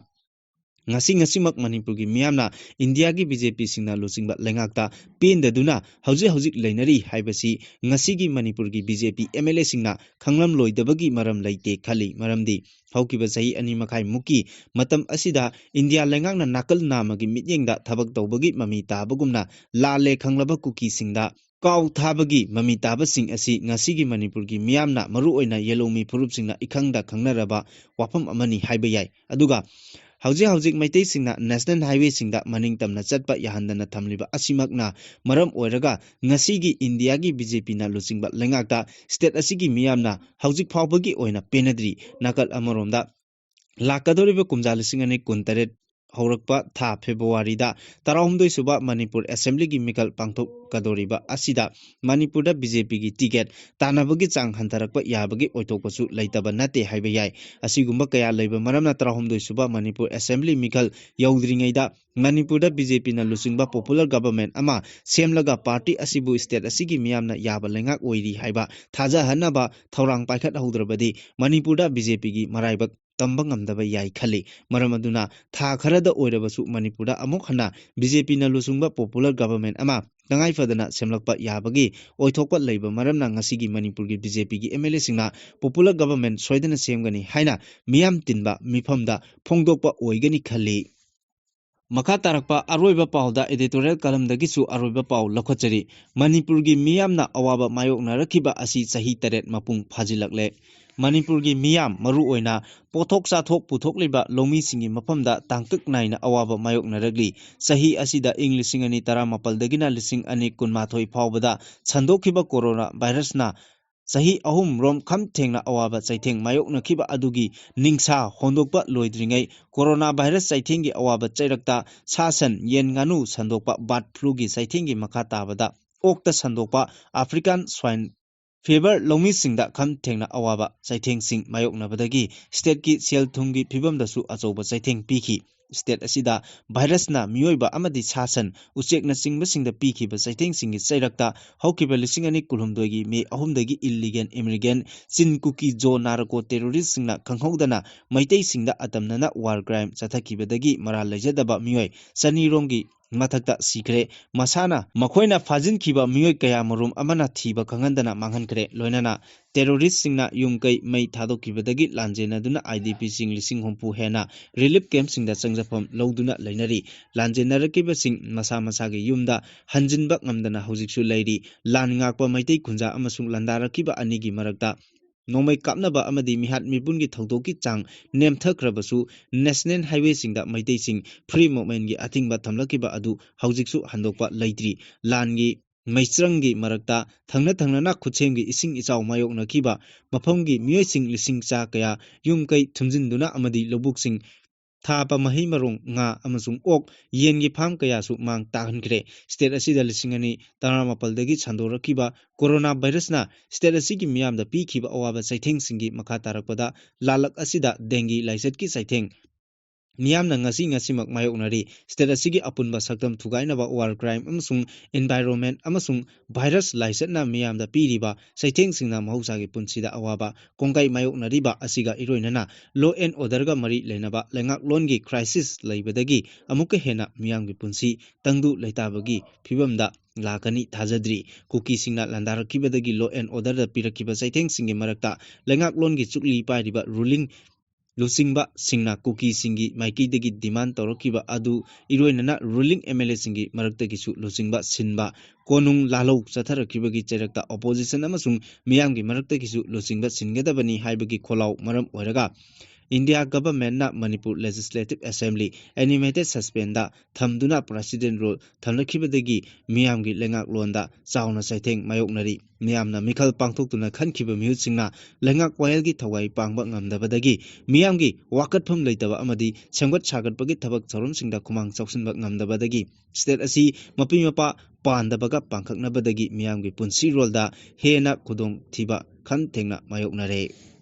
ꯉꯁꯤ ꯉꯁꯤꯃꯛ ꯃꯅꯤꯄꯨꯔꯒꯤ ꯃꯤꯌꯥꯝꯅ ꯏꯟꯗꯤꯌꯥꯒꯤ ꯕꯤ ꯖꯦ ꯄꯤꯁꯤꯡꯅ ꯂꯨꯆꯤꯡꯕ ꯂꯩꯉꯥꯛꯇ ꯄꯦꯟꯗꯗꯨꯅ ꯍꯧꯖꯤꯛ ꯍꯧꯖꯤꯛ ꯂꯩꯅꯔꯤ ꯍꯥꯏꯕꯁꯤ ꯉꯁꯤꯒꯤ ꯃꯅꯤꯄꯨꯔꯒꯤ B J P M L ꯑꯦꯁꯤꯡꯅ ꯈꯪꯂꯝꯂꯣꯏꯗꯕꯒꯤ ꯃꯔꯝ ꯂꯩꯇꯦ ꯈꯜꯂꯤ꯫ ꯃꯔꯝꯗꯤ ꯍꯧꯈꯤꯕ ꯆꯍꯤ ꯑꯅꯤ ꯃꯈꯥꯏꯃꯨꯛꯀꯤ ꯃꯇꯝ ꯑꯁꯤꯗ ꯏꯟꯗꯤꯌꯥ ꯂꯩꯉꯥꯛꯅ ꯅꯥꯀꯜ ꯅꯥꯝꯃꯒꯤ ꯃꯤꯠꯌꯦꯡꯗ ꯊꯕꯛ ꯇꯧꯕꯒꯤ ꯃꯃꯤ ꯇꯥꯕꯒꯨꯝꯅ ꯂꯥꯜꯂꯦ ꯈꯪꯂꯕ ꯀꯨꯀꯤꯁꯤꯡꯗ ꯀꯥꯎ ꯊꯥꯕꯒꯤ ꯃꯃꯤ ꯇꯥꯕꯁꯤꯡ ꯑꯁꯤ ꯉꯁꯤꯒꯤ ꯃꯅꯤꯄꯨꯔꯒꯤ ꯃꯤꯌꯥꯝꯅ, ꯃꯔꯨꯑꯣꯏꯅ ꯌꯦꯂꯧꯃꯤ ꯐꯨꯔꯨꯞꯁꯤꯡꯅ ꯏꯈꯪꯗ ꯈꯪꯅꯔꯕ ꯋꯥꯐꯝ ꯑꯃꯅꯤ ꯍꯥꯏꯕ ꯌꯥꯏ꯫ ꯑꯗꯨꯒ ꯍꯧꯖꯤꯛ ꯍꯧꯖꯤꯛ ꯃꯩꯇꯩꯁꯤꯡꯅ ꯅꯦꯁꯅꯦꯜ ꯍꯥꯏꯋꯦꯁꯤꯡꯗ ꯃꯅꯤꯡ ꯇꯝꯅ ꯆꯠꯄ ꯌꯥꯍꯟꯗꯅ ꯊꯝꯂꯤꯕ ꯑꯁꯤꯃꯛꯅ ꯃꯔꯝ ꯑꯣꯏꯔꯒ ꯉꯁꯤꯒꯤ ꯏꯟꯗꯤꯌꯥꯒꯤ ꯕꯤ ꯖꯦ ꯄꯤꯅ ꯂꯨꯆꯤꯡꯕ ꯂꯩꯉꯥꯛꯇ ꯁ꯭ꯇꯦꯠ ꯑꯁꯤꯒꯤ ꯃꯤꯌꯥꯝꯅ ꯍꯧꯖꯤꯛ ꯐꯥꯎꯕꯒꯤ ꯑꯣꯏꯅ ꯄꯦꯟꯅꯗ꯭ꯔꯤ꯫ ꯅꯥꯀꯜ ꯑꯃꯔꯣꯝꯗ ꯂꯥꯛꯀꯗꯧꯔꯤꯕ ꯀꯨꯝꯖꯥ ꯂꯤꯁꯤꯡ ꯑꯅꯤ ꯀꯨꯟꯇꯔꯦꯠ ꯍꯧꯔꯛꯄ ꯊꯥ ꯐꯦꯕ꯭ꯔꯨꯋꯥꯔꯤꯗ ꯇꯔꯥꯍꯨꯝꯗꯣꯏ ꯁꯨꯕ ꯃꯅꯤꯄꯨꯔ ꯑꯦꯁꯦꯝꯕ꯭ꯂꯤꯒꯤ ꯃꯤꯈꯜ ꯄꯥꯡꯊꯣꯛꯀꯗꯧꯔꯤꯕ ꯑꯁꯤꯗ ꯃꯅꯤꯄꯨꯔꯗ ꯕꯤ ꯖꯦ ꯄꯤꯒꯤ ꯇꯤꯀꯦꯠ ꯇꯥꯟꯅꯕꯒꯤ ꯆꯥꯡ ꯍꯟꯊꯔꯛꯄ ꯌꯥꯕꯒꯤ ꯑꯣꯏꯊꯣꯛꯄꯁꯨ ꯂꯩꯇꯕ ꯅꯠꯇꯦ ꯍꯥꯏꯕ ꯌꯥꯏ꯫ ꯑꯁꯤꯒꯨꯝꯕ ꯀꯌꯥ ꯂꯩꯕ ꯃꯔꯝꯅ ꯇꯔꯥꯍꯨꯝꯗꯣꯏ ꯁꯨꯕ ꯃꯅꯤꯄꯨꯔ ꯑꯦꯁꯦꯝꯕ꯭ꯂꯤ ꯃꯤꯈꯜ ꯌꯧꯗ꯭ꯔꯤꯉꯩꯗ ꯃꯅꯤꯄꯨꯔꯗ ꯕꯤ ꯖꯦ ꯄꯤꯅ ꯂꯨꯆꯤꯡꯕ ꯄꯣꯄꯨꯂꯔ ꯒꯚꯔꯟꯃꯦꯟꯠ ꯑꯃ ꯁꯦꯝꯂꯒ ꯄꯥꯔꯇꯤ ꯑꯁꯤꯕꯨ ꯁ꯭ꯇꯦꯠ ꯑꯁꯤꯒꯤ ꯃꯤꯌꯥꯝꯅ ꯌꯥꯕ ꯂꯩꯉꯥꯛ ꯑꯣꯏꯔꯤ ꯍꯥꯏꯕ ꯊꯥꯖꯍꯟꯅꯕ ꯊꯧꯔꯥꯡ ꯄꯥꯏꯈꯠꯍꯧꯗ꯭ꯔꯕꯗꯤ ꯃꯅꯤꯄꯨꯔꯗ ꯕꯤ ꯖꯦ ꯄꯤꯒꯤ ꯃꯔꯥꯏꯕꯛ ꯇꯝꯕ ꯉꯝꯗꯕ ꯌꯥꯏ ꯈꯜꯂꯤ꯫ ꯃꯔꯝ ꯑꯗꯨꯅ ꯊꯥ ꯈꯔꯗ ꯑꯣꯏꯔꯕꯁꯨ ꯃꯅꯤꯄꯨꯔꯗ ꯑꯃꯨꯛ ꯍꯟꯅ ꯕꯤ ꯖꯦ ꯄꯤꯅ ꯂꯨꯆꯤꯡꯕ ꯄꯣꯄꯨꯂꯔ ꯒꯚꯔꯟꯃꯦꯟꯠ ꯑꯃ ꯇꯉꯥꯏ ꯐꯗꯅ ꯁꯦꯝꯂꯛꯄ ꯌꯥꯕꯒꯤ ꯑꯣꯏꯊꯣꯛꯄ ꯂꯩꯕ ꯃꯔꯝꯅ ꯉꯁꯤꯒꯤ ꯃꯅꯤꯄꯨꯔꯒꯤ ꯕꯤ ꯖꯦ ꯄꯤꯒꯤ ꯑꯦꯝ ꯑꯦꯜ ꯑꯦꯁꯤꯡꯅ ꯄꯣꯄꯨꯂꯔ ꯒꯚꯔꯟꯃꯦꯟꯠ ꯁꯣꯏꯗꯅ ꯁꯦꯝꯒꯅꯤ ꯍꯥꯏꯅ ꯃꯤꯌꯥꯝ ꯇꯤꯟꯕ ꯃꯤꯐꯝꯗ ꯐꯣꯡꯗꯣꯛꯄ ꯑꯣꯏꯒꯅꯤ ꯈꯜꯂꯤ꯫ ꯃꯈꯥ ꯇꯥꯔꯛꯄ ꯑꯔꯣꯏꯕ ꯄꯥꯎꯗ editorial columnꯗꯒꯤꯁꯨ ꯑꯔꯣꯏꯕ ꯄꯥꯎ ꯂꯧꯈꯠꯆꯔꯤ꯫ ꯃꯅꯤꯄꯨꯔꯒꯤ ꯃꯤꯌꯥꯝꯅ ꯑꯋꯥꯕ ꯃꯥꯌꯣꯛꯅꯔꯛꯈꯤꯕ ꯑꯁꯤ ꯆꯍꯤ ꯇꯔꯦꯠ ꯃꯄꯨꯡ ꯐꯥꯖꯤꯜꯂꯛꯂꯦ꯫ ꯃꯅꯤꯄꯨꯔꯒꯤ ꯃꯤꯌꯥꯝ, ꯃꯔꯨꯑꯣꯏꯅ ꯄꯣꯠꯊꯣꯛ ꯆꯥꯊꯣꯛ ꯄꯨꯊꯣꯛꯂꯤꯕ ꯂꯧꯃꯤꯁꯤꯡꯒꯤ ꯃꯐꯝꯗ ꯇꯥꯡꯀꯛ ꯅꯥꯏꯅ ꯑꯋꯥꯕ ꯃꯥꯌꯣꯛꯅꯔꯛꯂꯤ꯫ ꯆꯍꯤ ꯑꯁꯤꯗ ꯏꯪ ꯂꯤꯁꯤꯡ ꯑꯅꯤ ꯇꯔꯥꯃꯥꯄꯜꯗꯒꯤꯅ ꯂꯤꯁꯤꯡ ꯑꯅꯤ ꯀꯨꯟꯃꯥꯊꯣꯏ ꯐꯥꯎꯕꯗ ꯁꯟꯗꯣꯛꯈꯤꯕ ꯀꯣꯔꯣꯅꯥ ꯚꯥꯏꯔꯁꯅ ꯆꯍꯤ ꯑꯍꯨꯝ ꯔꯣꯝ ꯈꯝ ꯊꯦꯡꯅ ꯑꯋꯥꯕ ꯆꯩꯊꯦꯡ ꯃꯥꯌꯣꯛꯅꯈꯤꯕ ꯑꯗꯨꯒꯤ ꯅꯤꯡꯁꯥ ꯍꯣꯟꯗꯣꯛꯄ ꯂꯣꯏꯗ꯭ꯔꯤꯉꯩ ꯀꯣꯔꯣꯅꯥ ꯚꯥꯏꯔꯁ ꯆꯩꯊꯦꯡꯒꯤ ꯑꯋꯥꯕ ꯆꯩꯔꯛꯇ ꯁꯥ ꯁꯟ, ꯌꯦꯟ ꯉꯥꯅꯨ ꯁꯟꯗꯣꯛꯄ, ꯕꯥꯔꯗ ꯐ꯭ꯂꯨꯒꯤ ꯆꯩꯊꯦꯡꯒꯤ ꯃꯈꯥ ꯇꯥꯕꯗ ꯑꯣꯛꯇ ꯁꯟꯗꯣꯛꯄ, ꯑꯥꯐ꯭ꯔꯤꯀꯥꯟ ꯁ꯭ꯋꯥꯏꯟ ꯐꯤꯚꯔ ꯂꯧꯃꯤꯁꯤꯡꯗ ꯈꯝ ꯊꯦꯡꯅ ꯑꯋꯥꯕ ꯆꯩꯊꯦꯡꯁꯤꯡ ꯃꯥꯌꯣꯛꯅꯕꯗꯒꯤ ꯁ꯭ꯇꯦꯠꯀꯤ ꯁꯦꯜ ꯊꯨꯝꯒꯤ ꯐꯤꯕꯝꯗꯁꯨ ꯑꯆꯧꯕ ꯆꯩꯊꯦꯡ ꯄꯤꯈꯤ꯫ ꯁ꯭ꯇꯦꯠ ꯑꯁꯤꯗ ꯚꯥꯏꯔꯁꯅ ꯃꯤꯑꯣꯏꯕ ꯑꯃꯗꯤ ꯁꯥ ꯁꯟ, ꯎꯆꯦꯛꯅꯆꯤꯡꯕꯁꯤꯡꯗ ꯄꯤꯈꯤꯕ ꯆꯩꯊꯦꯡꯁꯤꯡꯒꯤ ꯆꯩꯔꯛꯇ ꯍꯧꯈꯤꯕ ꯂꯤꯁꯤꯡ ꯑꯅꯤ ꯀꯨꯟꯍꯨꯝꯗꯣꯏꯒꯤ ꯃꯦ ꯑꯍꯨꯝꯗꯒꯤ illegal immigrant ꯆꯤꯟ ꯀꯨꯀꯤ ꯖꯣ ꯅꯥꯔꯀꯣ terroristꯁꯤꯡꯅ ꯈꯪꯍꯧꯗꯅ ꯃꯩꯇꯩꯁꯤꯡꯗ ꯑꯇꯝꯅꯅ war crime ꯆꯠꯊꯈꯤꯕꯗꯒꯤ ꯃꯔꯥꯜ ꯂꯩꯖꯗꯕ ꯃꯤꯑꯣꯏ ꯆꯅꯤꯔꯣꯝꯒꯤ ꯃꯊꯛꯇ ꯁꯤꯈ꯭ꯔꯦ꯫ ꯃꯁꯥꯅ ꯃꯈꯣꯏꯅ ꯐꯥꯖꯤꯟꯈꯤꯕ ꯃꯤꯑꯣꯏ ꯀꯌꯥꯃꯔꯨꯝ ꯑꯃꯅ ꯊꯤꯕ ꯈꯪꯍꯟꯗꯅ ꯃꯥꯡꯍꯟꯈ꯭ꯔꯦ꯫ ꯂꯣꯏꯅꯅ terroristꯁꯤꯡꯅ ꯌꯨꯝ ꯀꯩ ꯃꯩ ꯊꯥꯗꯣꯛꯈꯤꯕꯗꯒꯤ ꯂꯥꯟꯖꯦꯟꯅꯗꯨꯅ IDPꯁꯤꯡ ꯂꯤꯁꯤꯡ ꯍꯨꯝꯐꯨ ꯍꯦꯟꯅ relief campꯁꯤꯡꯗ ꯆꯪꯖꯐꯝ ꯂꯧꯗꯨꯅ ꯂꯩꯅꯔꯤ꯫ ꯂꯥꯟꯖꯦꯟꯅꯔꯛꯈꯤꯕꯁꯤꯡ ꯃꯁꯥ ꯃꯁꯥꯒꯤ ꯌꯨꯝꯗ ꯍꯟꯖꯤꯟꯕ ꯉꯝꯗꯅ ꯍꯧꯖꯤꯛꯁꯨ ꯂꯩꯔꯤ꯫ ꯂꯥꯟ ꯉꯥꯛꯄ ꯃꯩꯇꯩ ꯈꯨꯟꯖꯥ ꯑꯃꯁꯨꯡ ꯂꯥꯟꯗꯥꯔꯛꯈꯤꯕ ꯑꯅꯤꯒꯤ ꯃꯔꯛꯇ ꯅꯣꯡꯃꯩ ꯀꯥꯞꯅꯕ ꯑꯃꯗꯤ ꯃꯤꯍꯥꯠ ꯃꯤꯄꯨꯟꯒꯤ ꯊꯧꯗꯣꯛꯀꯤ ꯆꯥꯡ ꯅꯦꯝꯊꯈ꯭ꯔꯕꯁꯨ, national highwayꯁꯤꯡꯗ ꯃꯩꯇꯩꯁꯤꯡ free movementꯀꯤ ꯑꯊꯤꯡꯕ ꯊꯝꯂꯛꯈꯤꯕ ꯑꯗꯨ ꯍꯧꯖꯤꯛꯁꯨ ꯍꯟꯗꯣꯛꯄ ꯂꯩꯇ꯭ꯔꯤ꯫ ꯂꯥꯟꯒꯤ ꯃꯩꯆꯪꯒꯤ ꯃꯔꯛꯇ ꯊꯪꯅ ꯊꯪꯅꯅ ꯈꯨꯠꯁꯦꯝꯒꯤ ꯏꯁꯤꯡ ꯏꯆꯥꯎ ꯃꯥꯌꯣꯛꯅꯈꯤꯕ ꯃꯐꯝꯒꯤ ꯃꯤꯑꯣꯏꯁꯤꯡ ꯂꯤꯁꯤꯡ ꯆꯥ ꯀꯌꯥ ꯌꯨꯝ ꯀꯩ ꯊꯨꯝꯖꯤꯟꯗꯨꯅ ꯑꯃꯗꯤ ꯂꯧꯕꯨꯛꯁꯤꯡ ꯊꯥꯕ ꯃꯍꯩ ꯃꯔꯣꯡ, ꯉꯥ ꯑꯃꯁꯨꯡ ꯑꯣꯛ, ꯌꯦꯟꯒꯤ farm ꯀꯌꯥꯁꯨ ꯃꯥꯡ ꯇꯥꯛꯍꯟꯈ꯭ꯔꯦ꯫ State ꯑꯁꯤꯗ ꯂꯤꯁꯤꯡ ꯑꯅꯤ ꯇꯔꯥꯃꯥꯄꯜꯗꯒꯤ ꯁꯟꯗꯣꯔꯛꯈꯤꯕ corona virusꯅ state ꯑꯁꯤꯒꯤ ꯃꯤꯌꯥꯝꯗ ꯄꯤꯈꯤꯕ ꯑꯋꯥꯕ ꯆꯩꯊꯦꯡꯁꯤꯡꯒꯤ ꯃꯈꯥ ꯇꯥꯔꯛꯄꯗ ꯂꯥꯂꯛ ꯑꯁꯤꯗ dengue ꯂꯥꯏꯆꯠꯀꯤ ꯆꯩꯊꯦꯡ ꯃꯤꯌꯥꯝꯅ ꯉꯁꯤ ꯉꯁꯤꯃꯛ ꯃꯥꯌꯣꯛꯅꯔꯤ꯫ State ꯑꯁꯤꯒꯤ ꯑꯄꯨꯟꯕ ꯁꯛꯇꯝ ꯊꯨꯒꯥꯏꯅꯕ, war crime ꯑꯃꯁꯨꯡ environment ꯑꯃꯁꯨꯡ virus ꯂꯥꯏꯆꯠꯅ ꯃꯤꯌꯥꯝꯗ ꯄꯤꯔꯤꯕ ꯆꯩꯊꯦꯡꯁꯤꯡꯅ ꯃꯍꯧꯁꯥꯒꯤ ꯄꯨꯟꯁꯤꯗ ꯑꯋꯥꯕ ꯀꯣꯡꯒꯥꯏ ꯃꯥꯌꯣꯛꯅꯔꯤꯕ ꯑꯁꯤꯒ ꯏꯔꯣꯏꯅꯅ law and orderꯒ ꯃꯔꯤ ꯂꯩꯅꯕ ꯂꯩꯉꯥꯛꯂꯣꯟꯒꯤ crisis ꯂꯩꯕꯗꯒꯤ ꯑꯃꯨꯛꯀ ꯍꯦꯟꯅ ꯃꯤꯌꯥꯝꯒꯤ ꯄꯨꯟꯁꯤ ꯇꯪꯗꯨ ꯂꯩꯇꯥꯕꯒꯤ ꯐꯤꯕꯝꯗ ꯂꯥꯛꯀꯅꯤ ꯊꯥꯖꯗ꯭ꯔꯤ꯫ ꯀꯨꯀꯤꯁꯤꯡꯅ ꯂꯥꯟꯗꯥꯔꯛꯈꯤꯕꯗꯒꯤ law and orderꯗ ꯄꯤꯔꯛꯈꯤꯕ ꯆꯩꯊꯦꯡꯁꯤꯡꯒꯤ ꯃꯔꯛꯇ ꯂꯩꯉꯥꯛꯂꯣꯟꯒꯤ ꯆꯨꯛꯂꯤ ꯄꯥꯏꯔꯤꯕ ruling ꯂꯨꯆꯤꯡꯕꯁꯤꯡꯅ ꯀꯨꯀꯤꯁꯤꯡꯒꯤ ꯃꯥꯏꯀꯩꯗꯒꯤ demand ꯇꯧꯔꯛꯈꯤꯕ ꯑꯗꯨ ꯏꯔꯣꯏꯅꯅ ruling MLAꯁꯤꯡꯒꯤ ꯃꯔꯛꯇꯒꯤꯁꯨ ꯂꯨꯆꯤꯡꯕ ꯁꯤꯟꯕ, ꯀꯣꯅꯨꯡ ꯂꯥꯜꯍꯧ ꯆꯠꯊꯔꯛꯈꯤꯕꯒꯤ ꯆꯩꯔꯛꯇ opposition ꯑꯃꯁꯨꯡ ꯃꯤꯌꯥꯝꯒꯤ ꯃꯔꯛꯇꯒꯤꯁꯨ ꯂꯨꯆꯤꯡꯕ ꯁꯤꯟꯒꯗꯕꯅꯤ ꯍꯥꯏꯕꯒꯤ ꯈꯣꯜꯂꯥꯎ ꯃꯔꯝ ꯑꯣꯏꯔꯒ India governmentꯅ Manipur Legislative Assembly animated suspendꯗ ꯊꯝꯗꯨꯅ president rule ꯊꯝꯂꯛꯈꯤꯕꯗꯒꯤ ꯃꯤꯌꯥꯝꯒꯤ ꯂꯩꯉꯥꯛꯂꯣꯟꯗ ꯆꯥꯎꯅ ꯆꯩꯊꯦꯡ ꯃꯥꯌꯣꯛꯅꯔꯤ꯫ ꯃꯤꯌꯥꯝꯅ ꯃꯤꯈꯜ ꯄꯥꯡꯊꯣꯛꯇꯨꯅ ꯈꯟꯈꯤꯕ ꯃꯤꯍꯨꯠꯁꯤꯡꯅ ꯂꯩꯉꯥꯛ ꯋꯥꯌꯦꯜꯒꯤ ꯊꯋꯥꯏ ꯄꯥꯡꯕ ꯉꯝꯗꯕꯗꯒꯤ, ꯃꯤꯌꯥꯝꯒꯤ ꯋꯥꯀꯠꯐꯝ ꯂꯩꯇꯕ ꯑꯃꯗꯤ ꯁꯦꯝꯒꯠ ꯁꯥꯒꯠꯄꯒꯤ ꯊꯕꯛ ꯊꯧꯔꯝꯁꯤꯡꯗ ꯈꯨꯃꯥꯡ ꯆꯥꯎꯁꯤꯟꯕ ꯉꯝꯗꯕꯗꯒꯤ state ꯑꯁꯤ ꯃꯄꯤ ꯃꯄꯥ ꯄꯥꯟꯗꯕꯒ ꯄꯥꯡꯈꯛꯅꯕꯗꯒꯤ ꯃꯤꯌꯥꯝꯒꯤ ꯄꯨꯟꯁꯤꯔꯣꯜꯗ ꯍꯦꯟꯅ ꯈꯨꯗꯣꯡꯊꯤꯕ ꯈꯝ ꯊꯦꯡꯅ ꯃꯥꯌꯣꯛꯅꯔꯦ꯫